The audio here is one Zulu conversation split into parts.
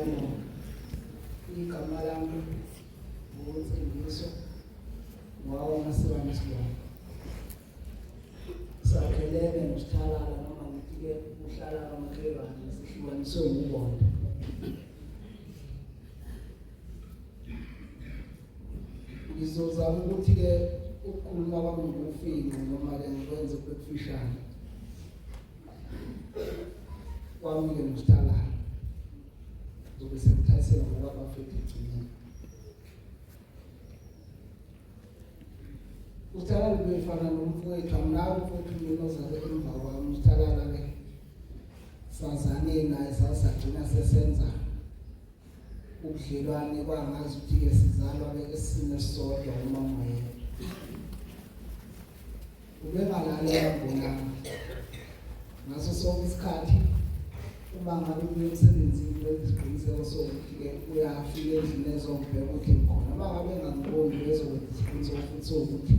Ngiyabonga. Igama lami nguNsindiso wawaMasiwane Sibongo. Sakhelene noSithalala noma ngithi-ke uhlala kamakhelwane sihlukaniswe wubonda. Ngizozama ukuthi-ke ukukhuluma kwami ngikufinqe noma-ke ngikwenze kube kufishane. Kwami-ke noSithalala. Ngizobe sengithayisela ngokwabafethu ekugcineni. Usithalala ubefana nomfowethu anginawo umfowethu mina ozalwe emva kwami usithalala ke sazane naye sasagcina sesenza ubudlelwane kwangazi ukuthi-ke sizalwa-ke esisimo esisodwa umama yedwa ubengalali engambonanga ngaso sonke isikhathi uma ngabe kuye emsebenzini wenza isiqiniseko sokuthi-ke uyafika endlini ezombheka ukuthi ngikhona uma ngabe engangiboni bezokwenza isiqiniseko futhi sokuthi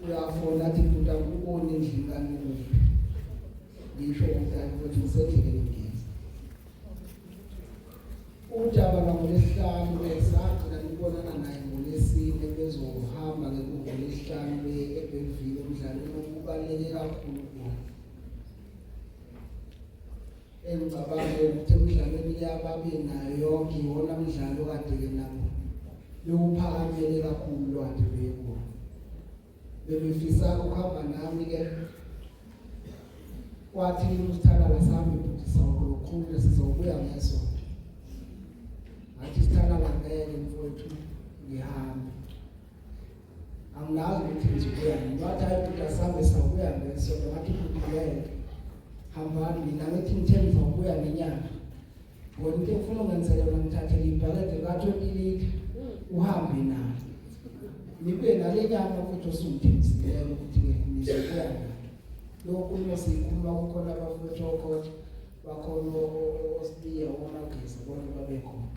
uyafona athi bhuti angikuboni endlini kanti ukuphi ngisho ukuthi hayi mfowethu ngisendleleni ngiyeza Udaba lwangoLwesihlanu besagcina ukubonana naye ngoLwesine bezohamba-ke kungoLwesihlanu beye eBellville emdlalweni okubaluleke kakhulu kuwona. Engicabanga ukuthi emidlalweni le ababe nayo yonke iwona mdlalo kade-ke nabo bewuphakamele kakhulu lo kade beye kuwona. Bebefisa ukuhamba nami-ke Wathi kimi usithalala sami bhuti sawukhuluma sizobuya ngesonto. Ngathi sithalala ngeke mfowethu ngihambe. Angilazi ukuthi ngizobuya nini. Wathi hayi bhuti asambe sawubuya ngesonto. Ngathi bhuti ngeke. Hambani mina ngithi ngithe ngizawubuya ngenyanga. Wena into engifuna ungenzele yona ngithathele ibhakede lika-20 litre uhambe nalo. Nibuye nale nyama futhi osungithembisileyo ukuthi-ke nizobuya nayo. Lokhu uma sikhuluma kukhona abafowethu okhotha bakhona oSibiya oMageza bonke babekhona.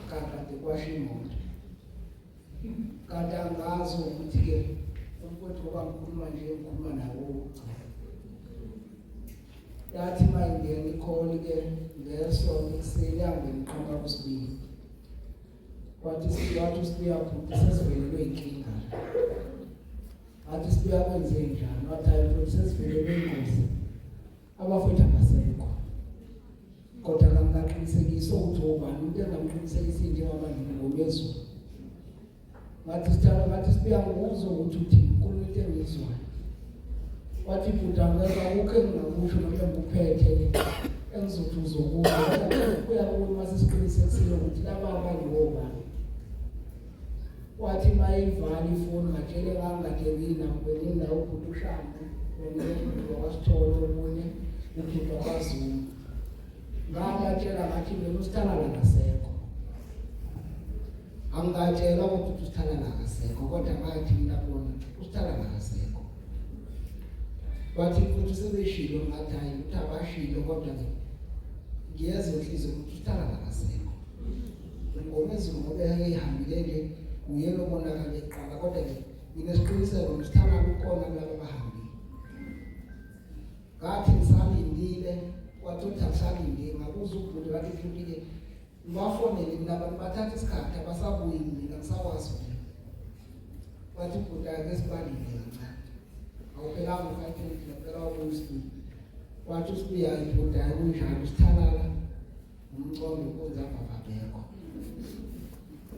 Kakade kwasho imoto. Kanti angazi ukuthi-ke umfowethu ngoba ngikhuluma nje ngikhuluma nawo ukugcina. Yathi uma ingena ikholi ke ngesonto ekuseni yangena iqhamuka kuSibiya. Wathi wathi uSibiya bhuti sesivelelwe inkinga. Wathi Sibiya kwenze njani? Wathi hayi mfowethu sesivelelwe ingozi. Abafowethu abasekho. Kodwa kangikaqinisekisi ukuthi obani umuntu engamqinisekisi njengoba ngingomezulu. Ngathi sithanda ngathi sibuya ngikuzwe ukuthi uthini ukhuluma into engiyizwayo. Wathi bhuti angeke akukho engingakusho noma engikuphethe engizothi uzokuza. Kuya kuwe uma sesiqinisekisile ukuthi laba abantu ngobani. Wathi mayivala ifoni ngatshele ngangatsheli nabo bengindawo ubhuti uShandu omunye ubhuti wakwaSithole omunye ubhuti wakwaZulu. Ngabatshela ngathi mina usithalala akasekho. Angibatshelwa ukuthi usithalala akasekho kodwa ngathi mina kubona usithalala akasekho. Wathi futhi sebeshilo ngathi hayi ukuthi abashilo kodwa ke ngiyezwa inhliziyo ukuthi usithalala akasekho. Ngomezulu ngoba yayihambile nje uyena obonakala eqala kodwa ke nginesiqiniseko usithalala ukhona kulaba abahambile. Ngathi ngisalindile wathi uthi akusalindile ngabuza ubhuti wathi futhi-ke ngibafonele mina abantu bathatha isikhathi abasabuyi mina ngisakwazi mina wathi ubhuti ake sibalinde kancane awuphelanga u-five minutes ngaphela wabuya usibuya wathi usibuya hayi bhuti hayi kunjalo sithalala umcondo inkunzi abababekho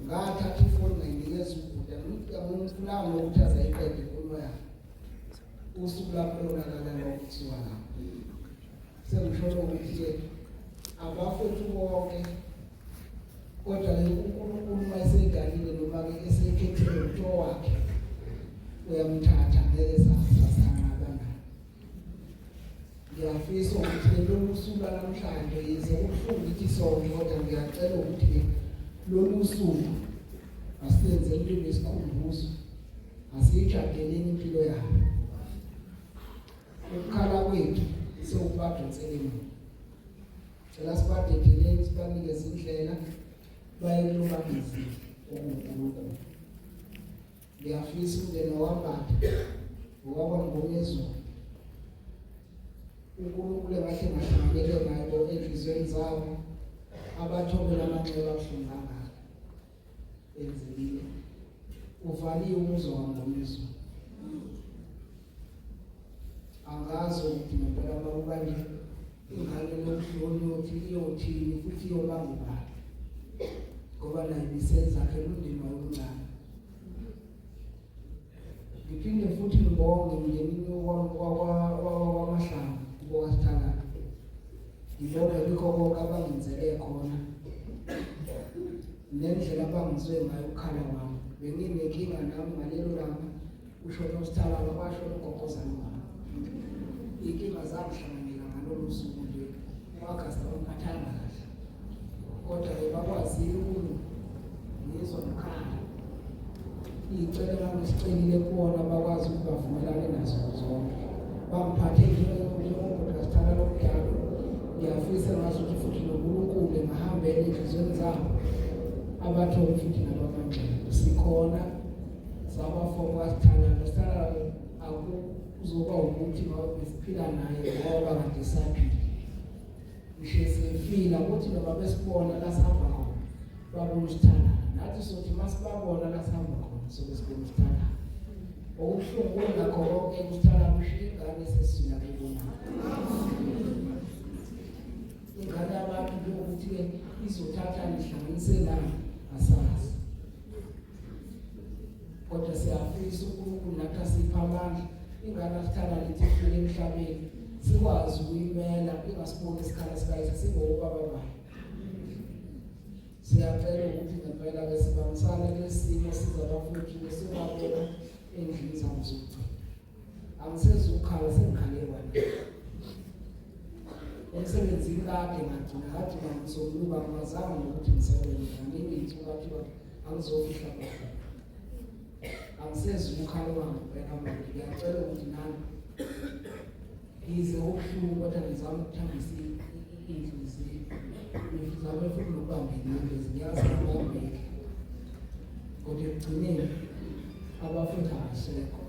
ngathatha ifoni ngayinikeza ubhuti angimfunanga nokuthi azayiqede inkulumo yakhe usuku lapho lonakala lokho kusuka lapho sengisholo ukuthi-ke abafethu bonke kodwa-ke uNkulunkulu uma eseyigalile noma-ke eseyikhethile ukuthi owakhe uyamthatha ngeke sasanqaba naye ngiyafisa ukuthi lolu suku lwanamhlanje yize kubuhlungu kithi sonke kodwa ngiyacela ukuthi-ke lolu suku asilenzeni libe isikhumbuzo asiyijadeleni impilo yabo Ukukhala kwethu sewukubadonsela emuva. Cela sibadedeleni sibanikeze indlela baye kulobabizile okuwuNkulunkulu. Ngiyafisa umndeni wakwaMbatha ngowakwaMngomezulu uNkulunkulu engahle ngahlanganyele nayo enhliziyweni zabo. Abathobela amanxeba abuhlungu kangaka enzekile. Uvaliwe umuzi waMngomezulu. Angazi ukuthi ngempela uma kukanje ingane lokuhloni yothi iyothini futhi iyobanga ubani ngoba naye ibisenzakhela umndeni wayo omncane. Ngiphinde futhi ngibonge emndenini wakwaMahlangu kubokaSithalane. Ngibonge kikho konke abangenzele khona nendlela abangizwe ngayo ukukhala kwami. Benginenkinga nami ngalelo langa kushona uSithalane kwashona ugogozane wami. Iy'nkinga zangihlanganela ngalolu suku nje u-Agasti awungiphathanga kahle. Kodwa-ke bakwazile ukungizwa ngikhala. Iy'celo engangizicelile kubona bakwazi ukuthi bavumelane nazo zonke. Bangiphathe njengobhuti kaSithalane omdala. Ngiyafisa ngazi ukuthi futhi noNkulunkulu engahambela ey'nhliziyweni zabo abathole futhi nabamangxeba. Sikhona sabafo kaSithalane. USithalane akuzoba ukuthi ngoba besiphila naye ngoba kade saphila. Ngisho sefila ukuthi noma besibona la sihamba khona babona usithandana nathi sothi masibabona la sihamba khona sobe sibona usithandana okubuhlungu kunakho konke usithandana ushiya ingane esesiswini akuyibona ingane yabantu njengokuthi-ke izothatha nihlanganise nani asazi kodwa siyafisa uNkulunkulu nathi asipha amandla ingane asithanda lithi ifike emhlabeni sikwazi ukuyimela ingasiboni isikhala sikayise singobaba bayo siyacela ukuthi ngempela ke sibambisane kulesimo size abafowethu besibabona endlini zabo zokugcina angisezukukhala sengikhale kwana emsebenzini kade ngagcina kade ngizobuka ngazama nokuthi ngisebenze nganingi insuku kwathiwa angizofihla khona angisezukukhala kwangempela manje ngiyacela ukuthi nami ngize ubuhlungu kodwa ngizama ukuthambisa inhliziyo ngizame futhi nokubamba inyembezi ngiyazi ngibambeke kodwa ekugcineni abafowethu abasekho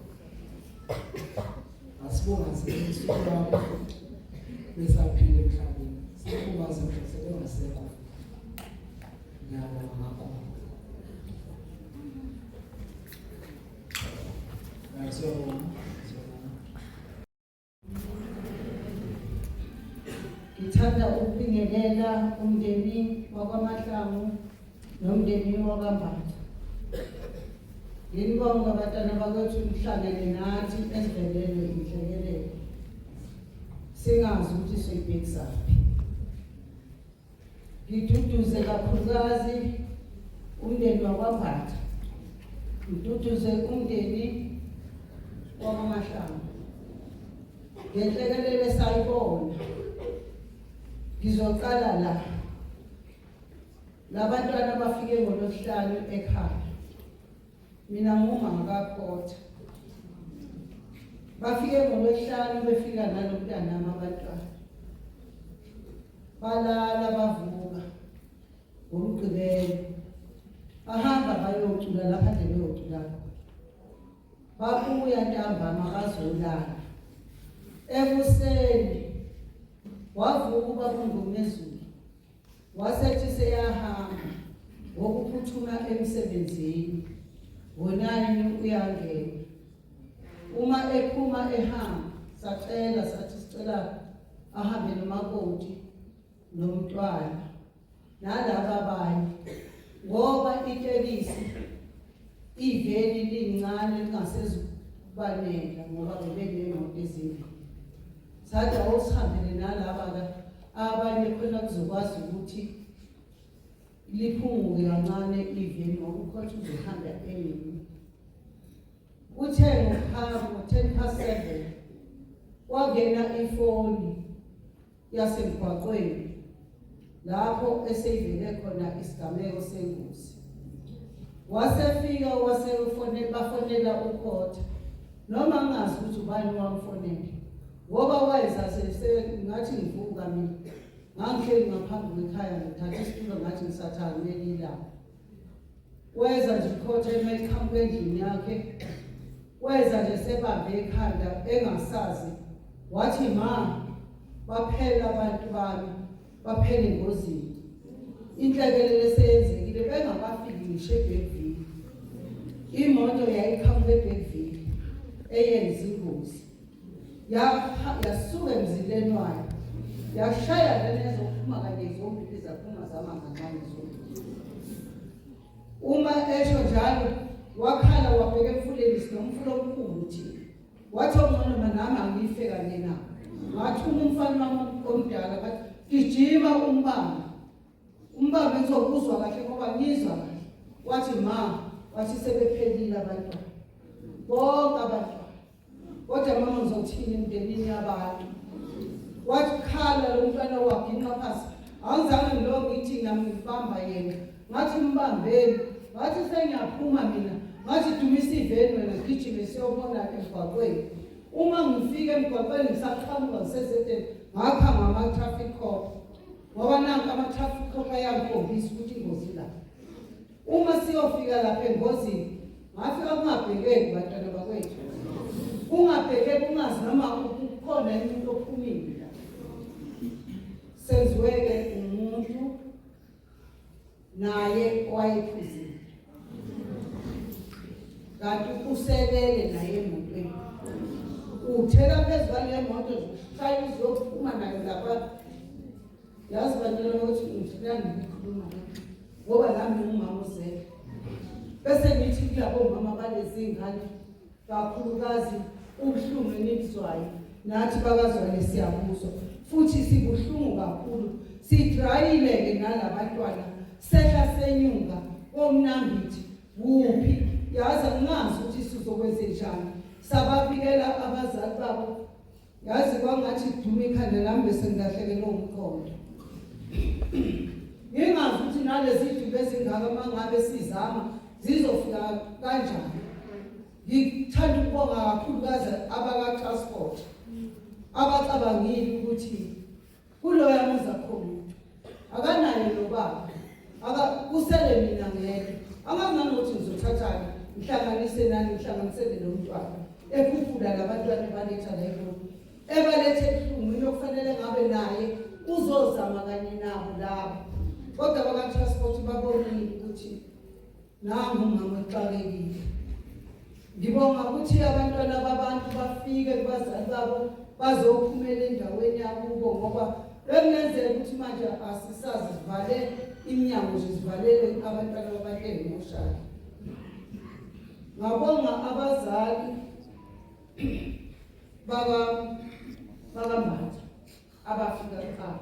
Asibungazeni usuku lwabo besaphila emhlabeni. Sibungaze mhla sebengasekho. Ngiyabonga kakhulu. Siyabonga. Siyabonga. Ngithanda ukubingelela umndeni wakwaMahlangu nomndeni wakwaMbatha. Nginibonga bantwana bakwethu nihlangene nathi esivelelwe inhlekelele. Singazi ukuthi soyibhekisaphi. Ngiduduze kakhulukazi umndeni wakwaMbatha. Ngiduduze umndeni wakwaMahlangu. Ngenhlekelele sayibona. Ngizoqala la. Labantwana bafike ngolwesihlanu ekhaya. Mina nguma ngakakhotha. Bafike ngolwesihlanu befika nalomntanami abantwana. Balala bavuka ngoMgqibelo. Bahamba bayocula lapha nje beyocula khona. Babuya ntambama bazolala. Ekuseni wavuka ubaba uNgomezulu Wasethi seyahamba ngokuphuthuma emsebenzini ngo-9 uyangena. Uma ephuma ehamba sacela sathi sicela ahambe nomakoti nomntwana nalaba abanye ngoba itekisi iveni lincane lingasezukubanela ngoba bebenemoto ezimbili. Sathi awusihambele nalaba-ke abanye khona kuzokwazi ukuthi liphunguke kancane iveni ngoba ukhotha uzohamba emini. Uthe ngokuhamba ngo-ten past 7 kwangena ifoni yasemgwaqweni lapho eseyivele khona isigameko sengozi. Wasefika wasefone bafonela ukhotha noma ngingazi ukuthi ubani wamfonela ngoba wayezase ngathi ngivuka mina ngangihleli ngaphambi kwekhaya ngithatha isitulo ngathi ngisathamele ilanga Weza nje ukhotha ema eqhamuka endlini yakhe. Weza nje sebambe ikhanda engasazi. Wathi ma baphela abantu bami baphela engozini. Inhlekelele eseyenzekile bengakafiki ngisho eBergville. Imoto yayiqhamuka eBergville eyenza ingozi. Yasuka emzileni wayo yashaya lena ezophuma kanye zombili zaphuma zama nganxanye zombili. Uma esho njalo wakhala wabheka emfuleni sinomfula omkhulu thina. Wathi ongcono nami angife kanye nabo. Ngathuma umfana wami omdala ngathi gijima umbambe. Umbambe ngizokuzwa kahle ngoba ngizwa kahle. Wathi ma, wathi sebephelile abantwana. Bonke abantwana. Kodwa mama ngizothini emndenini yabantu? Wathi khala lo mntwana waginqa phansi. Angizange ngilokhu ngithi nami ngibamba yena. Ngathi mbambeni. Ngathi sengiyaphuma mina. Ngathi dumisa iveni wena gijime siyobona emgwaqweni. Uma ngifika emgwaqweni ngisaqhamuka ngisezedeni ngakha ngama-traffic cop. Ngoba nanka ama-traffic cop ayangikhombisa ukuthi ingozi la. Uma siyofika lapha engozini ngafika kungabhekeki bantwana bakwethu. Kungabhekeki ungazi noma kukhona umuntu ophumile la. Senziweke umuntu naye owayephuzile. Kanti uselele naye emotweni. Uthela phezu kwale moto nje ushaya uzophuma nayo lapha. Yazi bantwana ukuthi ngithanda ukukhuluma ngoba nami ngumama ozele. Bese ngithi kulabo mama balezi ngane kakhulukazi ubuhlungu enibuzwayo nathi bakazwane siyabuzwa futhi sibuhlungu kakhulu sidrayile-ke nalabantwana sehla senyuka komnambithi kuphi yazi angingazi ukuthi sizokwenzenjani sababikela abazali babo Yazi kwangathi kuduma ikhanda lami bese ngilahlekelwe umqondo. Ngingazi ukuthi nalezi dubu ezingaka uma ngabe sizama zizofika kanjani. Ngithanda ukubonga kakhulukazi abaka-transport abacabangile ukuthi kuloya muzi akho muntu akanaye nobaba aka kusele mina ngeke angazi nanokuthi ngizothathani ngihlanganise nani ngihlanganisele lo mntwana ekhuphula labantwana ebaletha la eGoli ebaletha ebuhlungwini okufanele ngabe naye uzozama kanye nabo labo kodwa baka-transport babonile ukuthi Nangu umama exakekile. Ngibonga ukuthi abantwana babantu bafike kubazali babo bazophumela endaweni yakubo ngoba bekungenzeka ukuthi manje asisazi sivale iminyango nje sivalele abantwana babantu ey'moshali. Ngabonga abazali baka bakaMbatha abafika kuqala.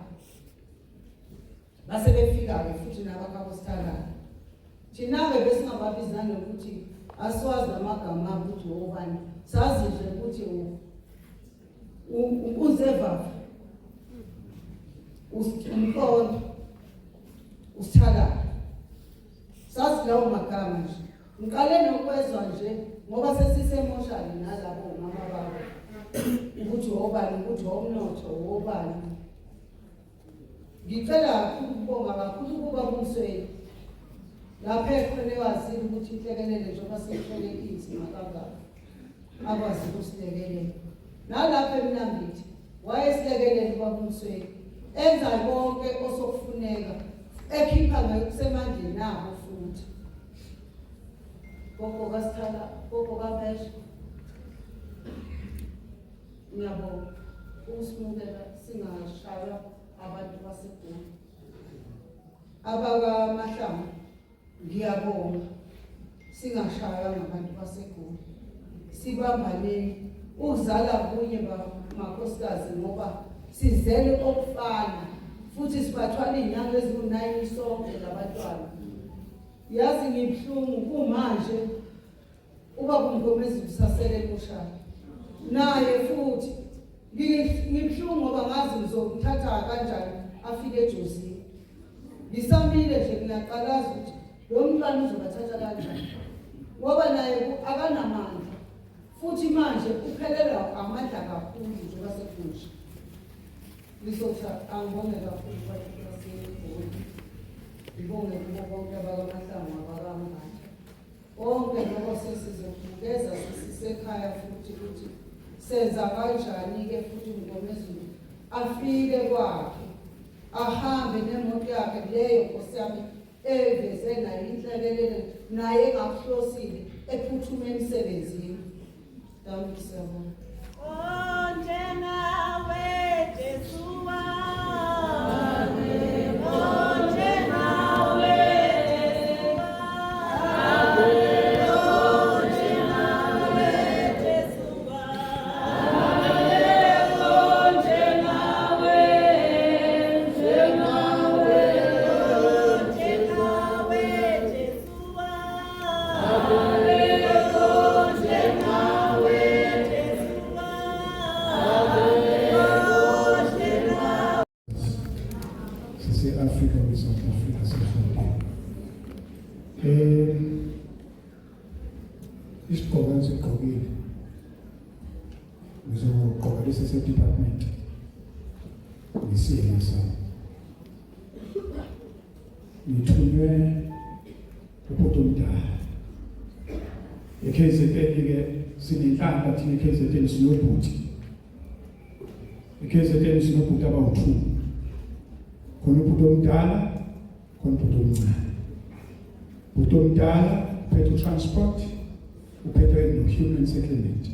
Base befika-ke futhi nabakabosithalana. Thina-ke besingababizi nanokuthi asiwazi namagama abo ukuthi wobani. Sazi nje ukuthi uzevava umqondo usithalana. Sazi lawo magama nje. Ngiqale nokwezwa nje ngoba sesisemoshali nalabo omama babo ukuthi wobani ukuthi womnotho wobani. Ngicela kakhulu ukubonga kakhulu ukuba kumsweli lapha ekhona ewazile ukuthi inhlekelele njengoba seyithole inzima kangaka akwazi ukusilekelela nalapha emnambithi wayesilekelela ubaba umsweli enza konke osokufuneka ekhipha ngokusemandleni abo futhi gogo kasithala gogo kamesha Ngiyabonga ukusimukela singashaywa abantu baseGoli. AbakaMahlangu ngiyabonga singashaywa ngabantu baseGoli. Sibambaneni ukuzala kunye makhosikazi ngoba sizele okufana futhi sibathwala iy'nyanga eziwu-9 sonke labantwana. Yazi ngibuhlungu kumanje Ubaba uMngomezulu usasele emoshali naye futhi ngibuhlungu ngoba ngazi ngizomthatha kanjani afike eJozini. Ngisamile nje ngiyaqalaza ukuthi lo mntwana uzobathatha kanjani ngoba naye akanamandla futhi manje uphelelwa amandla kakhulu njengoba sekunje. Ngizothi angibonge kakhulu abantu baseGoli, ngibonge kubo bonke abakaMahlangu abakaMbatha. Konke lokho sesizokubukeza sesisekhaya futhi ukuthi senza kanjani-ke futhi uMngomezulu afike kwakhe. Ahambe nemoto yakhe leyo nkosi yami eveze nayo inhlekelele naye engakuhlosile ephuthume emsebenzini. Dankie siyabonga. Onjengawe Jesu wami, onjengawe Jesu wami, onjengawe Jesu wami, onjengawe, njengawe, onjengawe Jesu wami, onjengawe Jesu wami, onjengawe. Sise-Afrika, kwi-South Africa, seGauteng. Isigqoko engisigqokile ngizogqoka lesi se-department ngisiyena sami. Ngithunywe ubhuti omdala e-KZN-ke sinenhlanhla thina e-KZN sinobhuti. E-KZN sinobhuti abawu-2. Khona ubhuti omdala, khona ubhuti omncane. Ubhuti omdala uphethe u-transport, uphethe no-human settlement.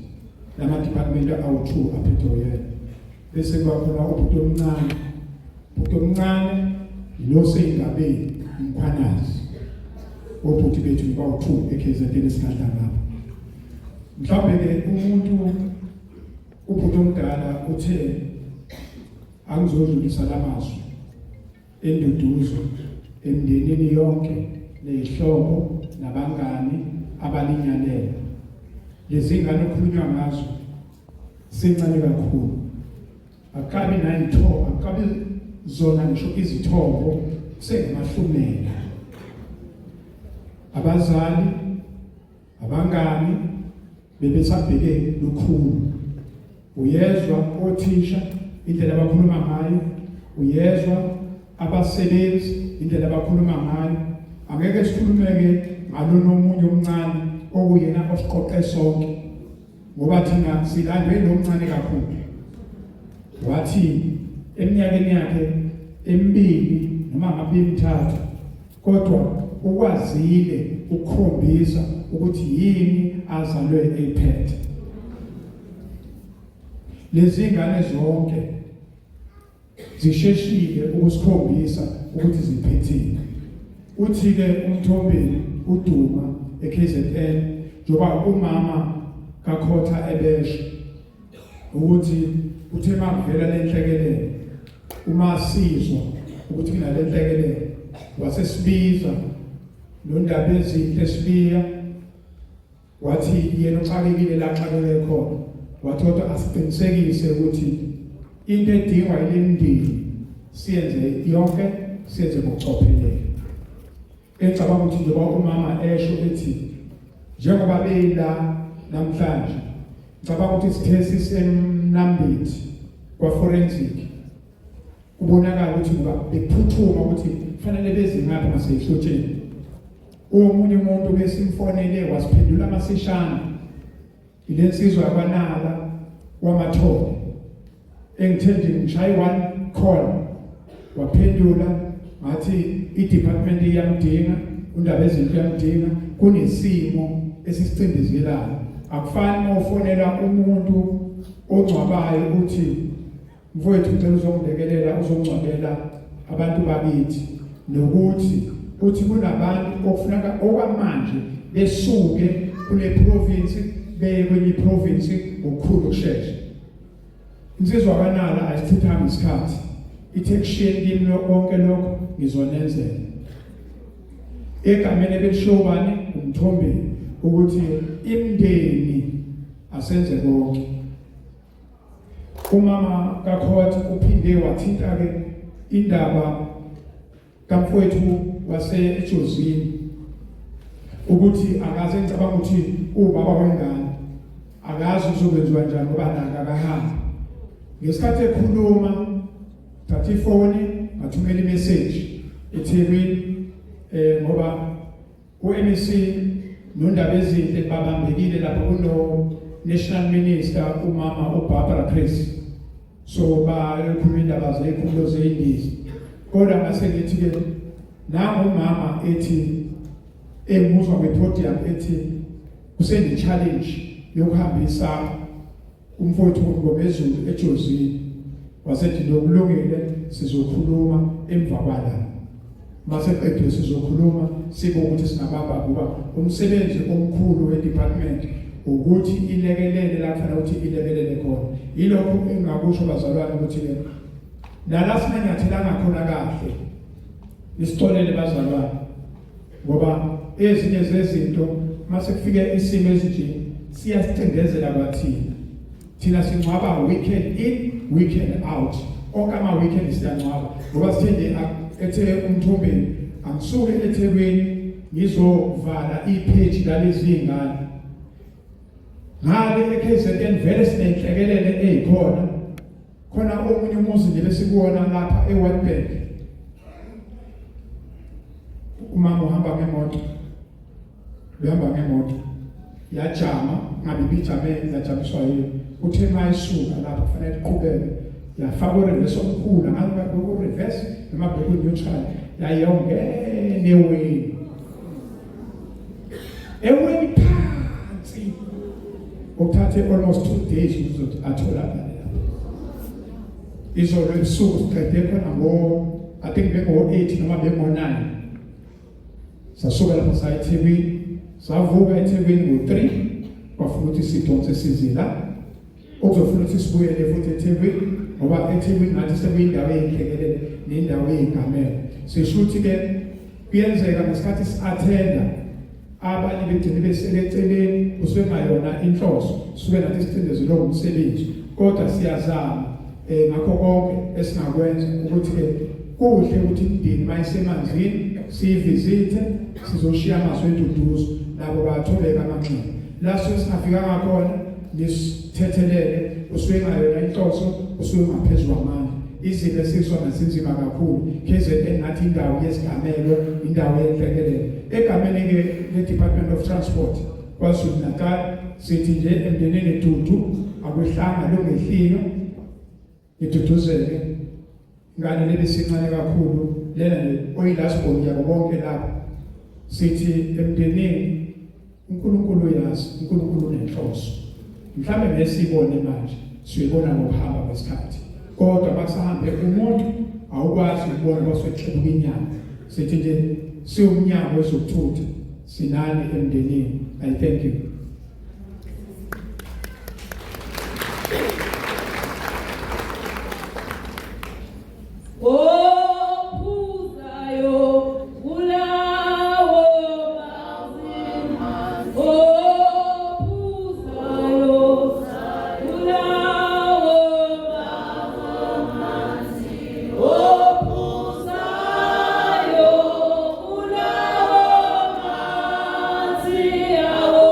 Lama department awu-2 aphethe uyena. Bese kuba khona ubhuti omncane. Ubhuti omncane yilo seyindabeni uMkhwanazi. Obhuti bethu bawu-2 e-KZN esingadla ngabo. Mhlawumbe ke umuntu ubhuti omdala uthe angizodlulisa lamazwi enduduzo emndenini yonke nezihlobo nabangani abalinyalela. Lezi ngane okukhulunywa ngazo sincane kakhulu, akabi nayitho, akabi zona ngisho izithombo, sengamahlumela. Abazali, abangani bebesabheke lukhulu. Uyezwa othisha indlela abakhuluma ngayo, uyezwa abasebenzi indlela abakhuluma ngayo. Angeke sikhulumeke ngalona omunye omncane okuyena osiqoqe sonke, ngoba thina silandwe lo mncane kakhulu. Wathi eminyakeni yakhe emibili noma ngabe emithathu, kodwa ukwazile ukukhombisa ukuthi yini azalwe eyiphethe. Lezi ngane zonke zisheshile ukusikhombisa ukuthi ziphethile. Uthi-ke uMthombeni uDuma e-KZN, njengoba umama kaKhotha ebesho ukuthi uthe makuvela le nhlekelele, uma sizwa ukuthi kunale nhlekelele, wasesibiza noNdaba ezinhle Sibiya, wathi yena uxakekile la xakeke khona, wathi kodwa asiqinisekise ukuthi into edingwa yile mndeni siyenze yonke, siyenze ngokucophelela. Engicabanga ukuthi njengoba umama esho ethi njengoba beyila namhlanje, ngicabanga ukuthi sithe sisemnambithi kwa-forensic, kubonakala ukuthi ngoba bephuthuma ukuthi kufanele beze ngapha ngasehlotsheni. Omunye umuntu besimfonele wasiphendula masishane, ile nsizwa yakwaNala wamathole, engithe nje ngishaye one call waphendula, ngathi i-department iyamdinga, uNdaba ezinhle uyamdinga, kunesimo esisicindezelayo. Akufani uma ufonela umuntu ongcwabayo uthi mfowethu ngicela uzongilekelela uzongcwabela abantu bakithi, nokuthi uthi kunabantu okufuneka okwamanje besuke kule province beye kwenye province ngokukhulu ukushesha. Insizwa kaNala ayisithithanga isikhathi, ithe kushiyeni kimi konke lokho ngizonenzela. Egameni ebelishiwo bani uMthombeni ukuthi imndeni asenze konke. Umama kaKhotha uphinde wathinta ke indaba kamfowethu waseJozini ukuthi akaze, ngicabanga ukuthi ubaba wengane akazi uzokwenziwa njani ngoba naka akahambi. Ngesikhathi ekhuluma thatha ifoni ngathumela imessage eThekwini, ngoba uMEC noNdaba ezinhle babambekile lapha kuno National Minister umama uBarbara Creecy, so bayokhuluma indaba zekhumulo zeyindiza. Kodwa ngase ngithi ke nangu umama ethi emuzwa kwe-podium ethi kusene challenge yokuhambisa umfowethu Ngomezulu eJozini wasethi nokulungile sizokhuluma emva kwala maseqedwe sizokhuluma sibe ukuthi singabamba ngoba umsebenzi omkhulu we-department ukuthi ilekelele la kufanele ukuthi ilekelele khona. Yilokho engingakusho bazalwane ukuthi-ke nala singanyathelanga khona kahle nisixolele bazalwane ngoba ezinye zezinto mase kufike isimo esinje siyasicindezela kwathina. Thina singcwaba weekend in weekend out, onke ama weekend siyangcwaba ngoba sithe nje ethe umthombeni angisuke eThekwini ngizovala ipage lalezi ngane ngale eKZN vele sinenhlekelele eyikhona khona omunye umuzi nje besikuwona lapha eWitbank. Umama uhamba ngemoto, uhamba ngemoto yajama, ngabe ibijame yajamiswa yini, uthe mayisuka lapho kufanele iqhubeke yafaka ureverse omkhulu, ngabe beku-reverse noma beku-neutral, yayongena eweni eweni phansi okuthathe almost 2 days ukuze atholakale lapho. Izolo ebusuku siqede khona ngo I think bengo-8 noma bengo-9 sasuka lapho saya eThekwini, savuka eThekwini ngo-3 kwafuna ukuthi sidonse sizila okuzofuna ukuthi sibuyele futhi eThekwini ngoba eThekwini ngathi sekuyindawo eyinhlekelele nendawo eyigameko. Sisho ukuthi-ke kuyenzeka ngesikhathi si-athenda abanye begcine besele eceleni kusuke kungayona inhloso, suke nathi sicindezelwe umsebenzi, kodwa siyazama eh ngakho konke esingakwenza ukuthi-ke kuhle ukuthi imindeni mayisemanzini siyivizithe, sizoshiya amazwi enduduzo nabo bathobeka amanxeba la suke singafikanga khona. Nisithethelele, usuke ngayona inhloso, usuke ngaphezu kwamandla. Izimo esikusona zinzima kakhulu. KZN ngathi indawo yesigameko, indawo yenhlekelele. Egameni-ke le-Department of Transport KwaZulu Natal sithi nje emndenini dudu akwehlanga lungehliyo ngiduduzeke ingane lebisincane kakhulu lena nje oyilast born yabo bonke lapho. Sithi emndenini uNkulunkulu uyazi, uNkulunkulu unenhloso. Mhlawumbe ngeke siyibone manje, siyibona ngokuhamba kwesikhathi, kodwa makusahambe umuntu awukwazi ukubona kwasexebuka inyama. Sithi nje siwumnyango wezokuthutha sinani emndenini. I thank you. Ophuzayo kulawo manzi, ophuzayo kulawo manzi, ophuzayo kulawo manzi awo.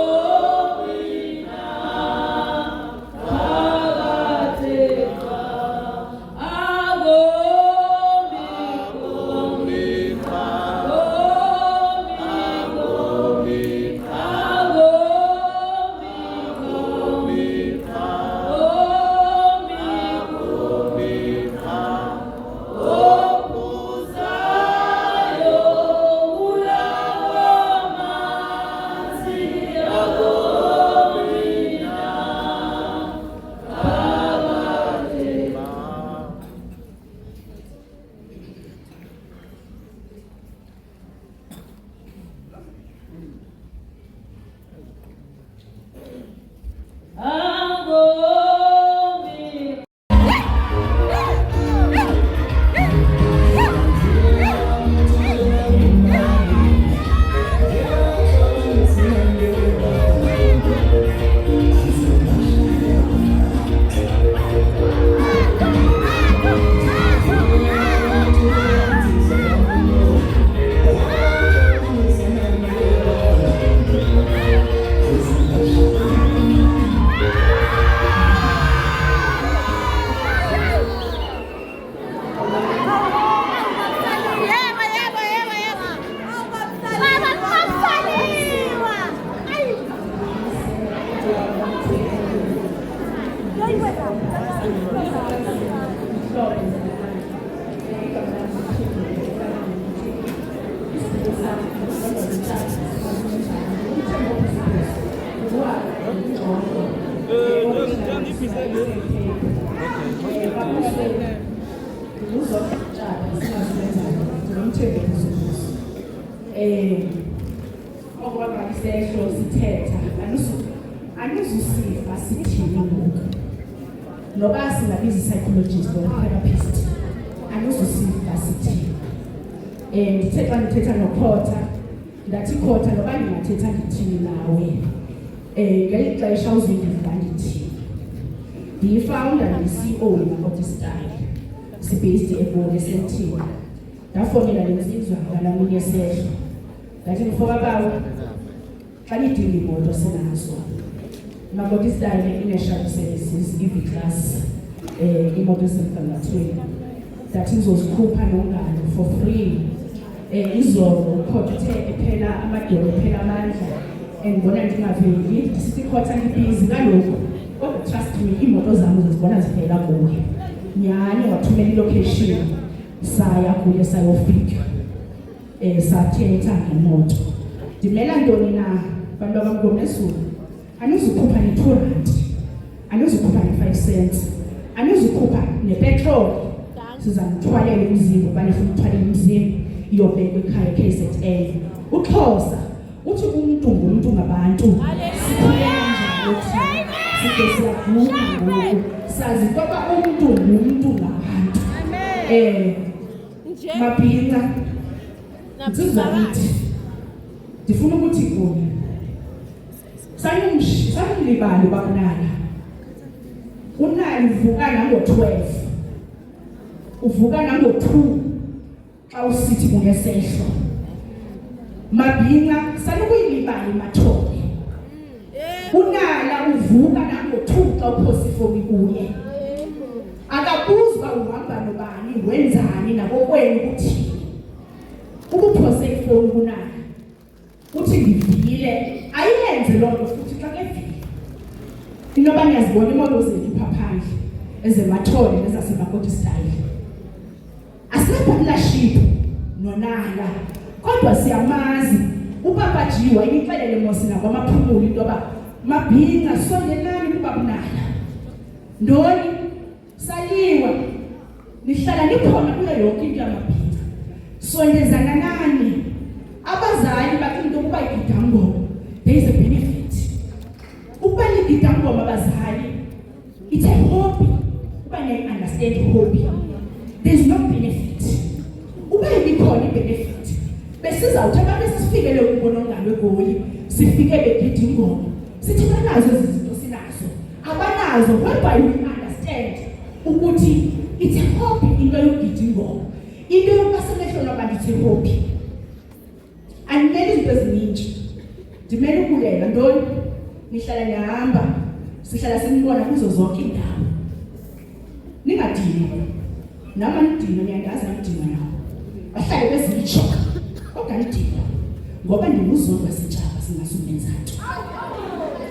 e-Eastern Cape. Babusweni nguzokutshaba singasebenzayo ngomthetho bhizimusi. Okwaba isehlo sithetha anizusiva sithini ngoku. Noba singabiza i-psychologist or therapist, anizusiva sithini. Ndithe xa ndithetha nokhotha, ndathi, "Khotha, noba ndingathetha ndithini nawe, ngeli xesha uzondiva ndithini." Ndiyi-founder, ndiyi-CEO yeMakoti Style, si-based eGoli, eSentini. Ndafowunela le ntsizwa ngalaa mini yesehlo, ndathi, "Mfo kabawo, xa nidinga iimoto sinazo. Makoti Style ine-shuttle services, i-V-Class, iimoto ezisemgangathweni." Ndathi ndizozikhupha nongalo for free. Izolo ukhotha uthe ephela amadolo, ephela amandla, andibona ndingaveli, ndisithi, "Khotha, ndi-busy kaloku, kodwa trust me, iimoto zam uzozibona zivela kuwe." Nyhani wathumela i-location, saya kuye, sayofika, sathetha ngemoto. Ndimela ntoni na, bantu bakwaMngomezulu? Anizukhupha ne-2 rand, anizukhupha ne-5 cents, anizukhupha nepetroli. Sizamthwalela umzimba uba nifuna ukuthwalela umzimba, iyobekwa ekhaya e-KZN. UXhosa uthi umntu ngumntu ngabantu. Sikhulele njalo thina, side siyaguga ngoku sazi intoba umntu ngumntu ngabantu. Mabhinca, ntsizwa kithi, ndifuna ukuthi kuni sanumlibali uba kunala unali uvuka nango-12, uvuka nango-2 xa usithi kunesehlo. Mabhinca, sanukuyilibala imathole. Unala uvuka nango-2 xa uphosa ifoni kuye, akabuzi uba uhamba nobani, wenzani, nakokwenu kuthini. Ubuphose ifoni kunala, uthi, "Ndivile." Ayenze loo nto futhi xa kevile. Inoba niyazibona iimoto zethu phaa phandle, ezemathole nezasemakoti style. Asina-partnership nonala, kodwa siyamazi upapa G. Wayinixelele mos nakwamaphumulo into yoba, mabhinca, sondelani kuba kunala ntoni saliwa, nihlala nikhona kuyo yonke into yamabhinca. Sondezana nani. Abazali bathi into yokuba igidangoma, there is a benefit ukuba ligidangoma. Abazali, it's a hobby. Uba niyayi-understand hobby, there is no benefit. Uba ibikhona i-benefit, besizawuthi abantu esisifikele kubo nongalo eGoli, sifike begida ingoma, sithi banazo ezi zinto sinazo, abanazo. Whereby we understand ukuthi it's a hobby into yokugida ingoma, into yokuba semehlweni wabantu, it's a hobby. Andimele izinto ezininji, ndimele ubulela ntoni. Nihlala nihamba, sihlala sinibona kuzo zonke iindawo. Ningadinwa, nama nidinwa, niyandazi anidinwa nawo, bahlale bezitsho, kodwa nidinwa ngoba ndinguzondwa sitshaba singasumenza nto.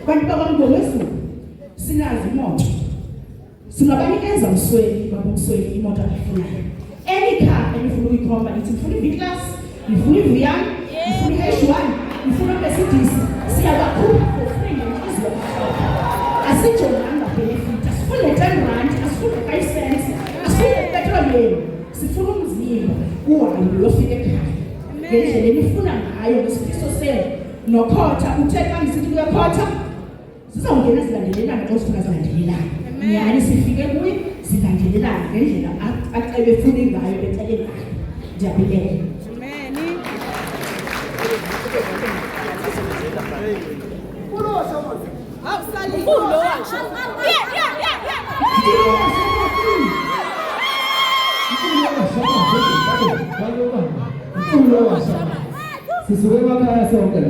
Bantu bakwaMngomezulu, sinazo imoto, singabanikeza uMsweli, baba uMsweli, imoto ayifunayo. Any car enifuna ukuyikhomba, nithi ngifuna i-V-Class, ngifuna iVian, ngifuna i-H1, ngifuna uMercedes, siyabakhupha for free ngenhliziyo emhlophe. Asijonganga benefit, asifuni ne-10 rand, asifuni ne-5 cents, asifuni nepetrol yenu. Sifuna umzimba uhambe uyofika ekhaya ngendlela enifuna ngayo, ngesifiso senu. Nokhotha uthe xa ndisithi kuyakhotha, sizawungena zilandelelana xa usifuna zilandelelana. Nyhani sifike kuye zilandelelana ngendlela acebe efune ngayo, becele ngayo. Ndiyabulela. Yeah. Sisuke emakhaya sonke la.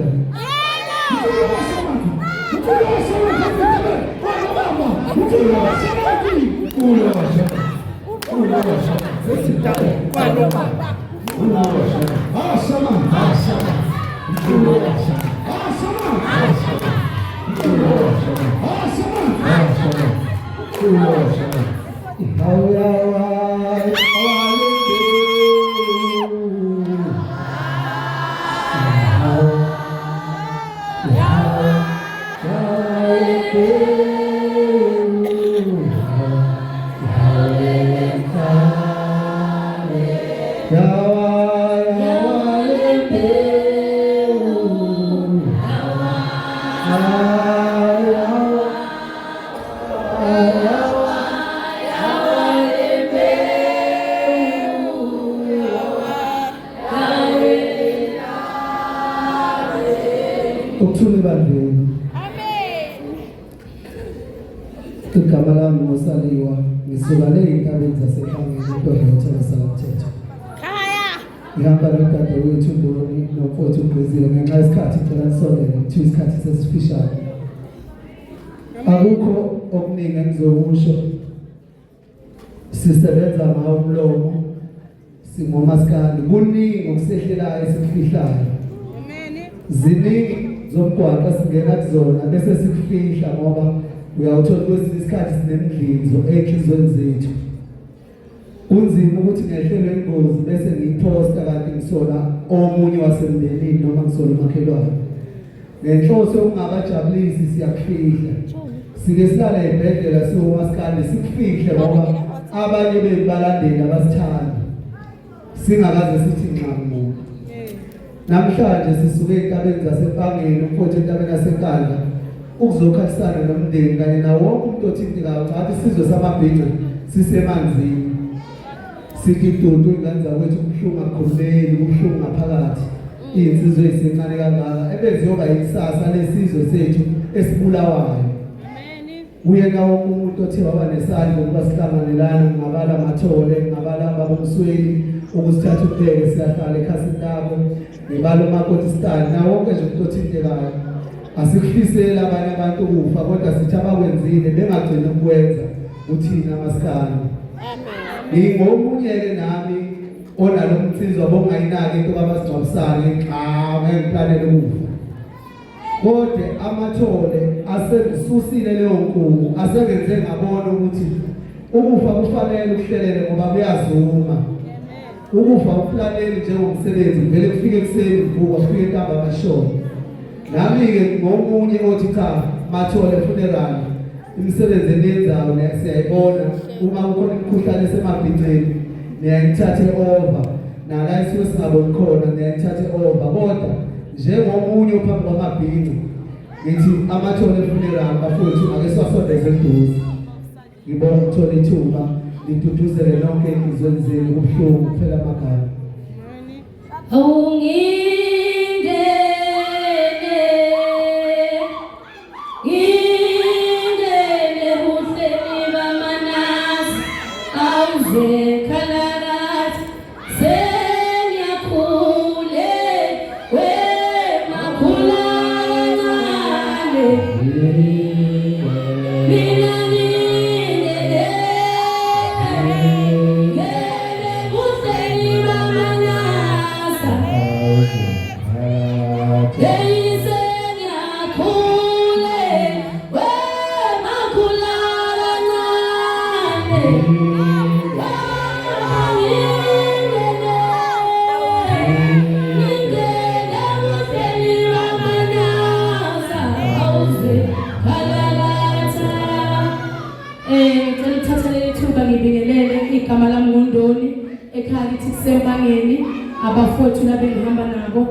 Ukuthula ebandleni. Amen. Igama lami nguSaliwa, ngisuka le ey'ntabeni zaseKhangeni eToyota ngasalamthetho. Khaya. Ngihamba nodadewethu Ndoni nomfowethu uGqizile ngenxa yesikhathi ngicela nisondele kuthiwa isikhathi sesifishane. Akukho okuningi engizokusho. Sisebenza ngawo umlomo singomaskandi kuningi okusehlelayo esikufihlayo. Amen. Ziningi zomgwaqo esingena kuzona bese sikufihla ngoba uyawuthola kwesinye isikhathi sinemidlinzo ey'nhliziyweni zethu. Kunzima ukuthi ngehlelwe ingozi bese ngiyiphosta kanti ngisola omunye wasemndenini noma ngisola umakhelwane. Ngenhloso yokungabajabulisi siyakufihla. Sike silale ebhedlela siwomaskandi sikufihle ngoba abanye bethu balandeli abasithandi. Singakaze sithi nxamu. Namhlanje sisuke ezintabeni zaseMpangeni umfowethu entabeni yaseNkandla ukuzokhalisana nomndeni kanye nawo wonke umuntu othintekayo ngathi isizwe samabhinca sisemanzini. Sithi dudu ingane zakwethu kubuhlungu akukhulumeki kubuhlungu ngaphakathi. Iy'nsizwa ey'sencane kangaka ebeziyoba ikusasa lesizwe sethu esibulawayo. Kuyena wonke umuntu othe waba nesandla ukuba sihlangane lana ngabala Mathole ngabala baba Msweli ukusithatha ubheke siyahlala ekhasini lakho ngibala umakoti Stan nawo wonke nje umuntu othintekayo asikufiseli abanye abantu ukufa kodwa sithi abakwenzile bengagcini ukwenza kuthina masikandi ngingomunye-ke nami onalo mnsizwa bongayinaki into kamasingcwabisane cha ngeke ngiplanele ukufa Kodwa amathole asengisusile leyo nkungu asengenze ngabona ukuthi ukufa kufanele ukuhlelele ngoba kuyazuma. Ukufa ukuplaneli njengomsebenzi vele kufike ekuseni kuvuka kufike ntambama shona. Nami-ke ngomunye othi cha mathole funeral imisebenzi eniyenzayo siyayibona uma kukhona imikhuhlane esemabhinceni niyayithathe over nala esuke singaboni khona niyayithathe over kodwa njengomunye ophambi kwamabhinci ngithi amathole efuneral bafowethu ake siwasondeze eduze ngibonga ukuthola ithuba ngiduduzele nonke enhliziyweni zenu kubuhlungu kuphela amagama Awungingene ngingene buhleni bamanasi awuze khalakathi sengiyakhule we makhula kancane mina ngingene ngene buhleni bamanasa Ngicela ukuthatha leli thuba ngibingelele igama lami nguNdoni ekhaya lithi kusempangeni abafowethu labengihamba nabo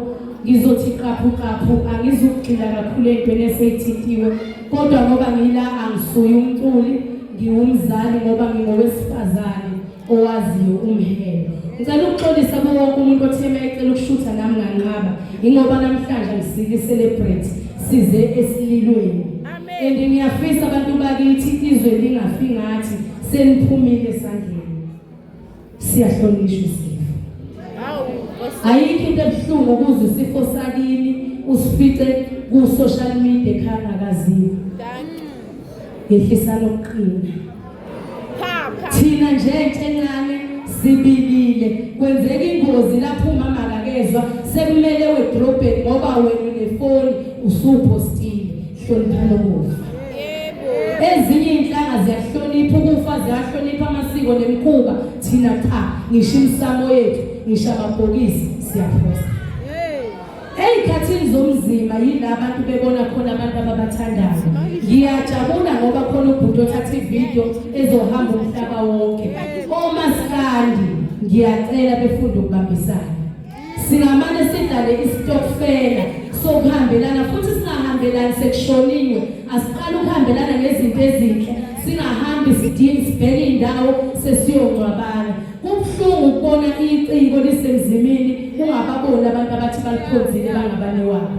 ngizothi qaphu qaphu angizukugxila kakhulu entweni eseyithintiwe kodwa ngoba ngila angisuye umculi ngiwumzali ngoba ngingowesifazane owaziyo umhelo ngicela ukuxolisa kuwo wonke umuntu othe mayecela ukushutha nami nganqaba ingoba namhlanje ngisile celebrate size esililweni and ngiyafisa abantu bakithi izwe lingafi ngathi seniphumile esandleni siyahlonishwa isifo ayikho into ebuhlungu ukuze isifo sakini usifice ku social media ekhaya ngakaziwa yehlisana ukuqina thina nje encane sibilile kwenzeka ingozi lapho umama akakezwa sekumele wedrobheni ngoba wena unefoni usuphostile hloniphana ukufa ezinye iy'nhlanga ziyahlonipha ukufa ziyahlonipha amasiko nemikhuba thina cha ngisho imisamo yethu ngisho amabhokisi siyaphosa ey'khathini zomzima yila abantu bebona khona abantu ababathandayo ngiyajabula ngoba khona ubhuti othatha ividiyo ezohamba umhlaba wonke omaskandi ngiyacela befunde ukubambisana Singamane sidlale isitokfela sokuhambelana futhi singahambelani sekushoniwe. Asiqale ukuhambelana ngezinto ezinhle, singahambi sidingi sibheke indawo sesiyongcwabana. Kubuhlungu ukubona ubona iciko lisemzimini ungababoni abantu abathi balikhonzile bangabanewabo.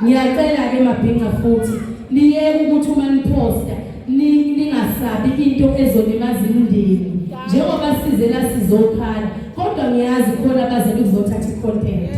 Ngiyacela ke mabhinca futhi niyeke ukuthi uma niphosta ningasabi into ezolimaza imindeni njengoba size la sizokhala kodwa ngiyazi khona abazali kuzothatha i-content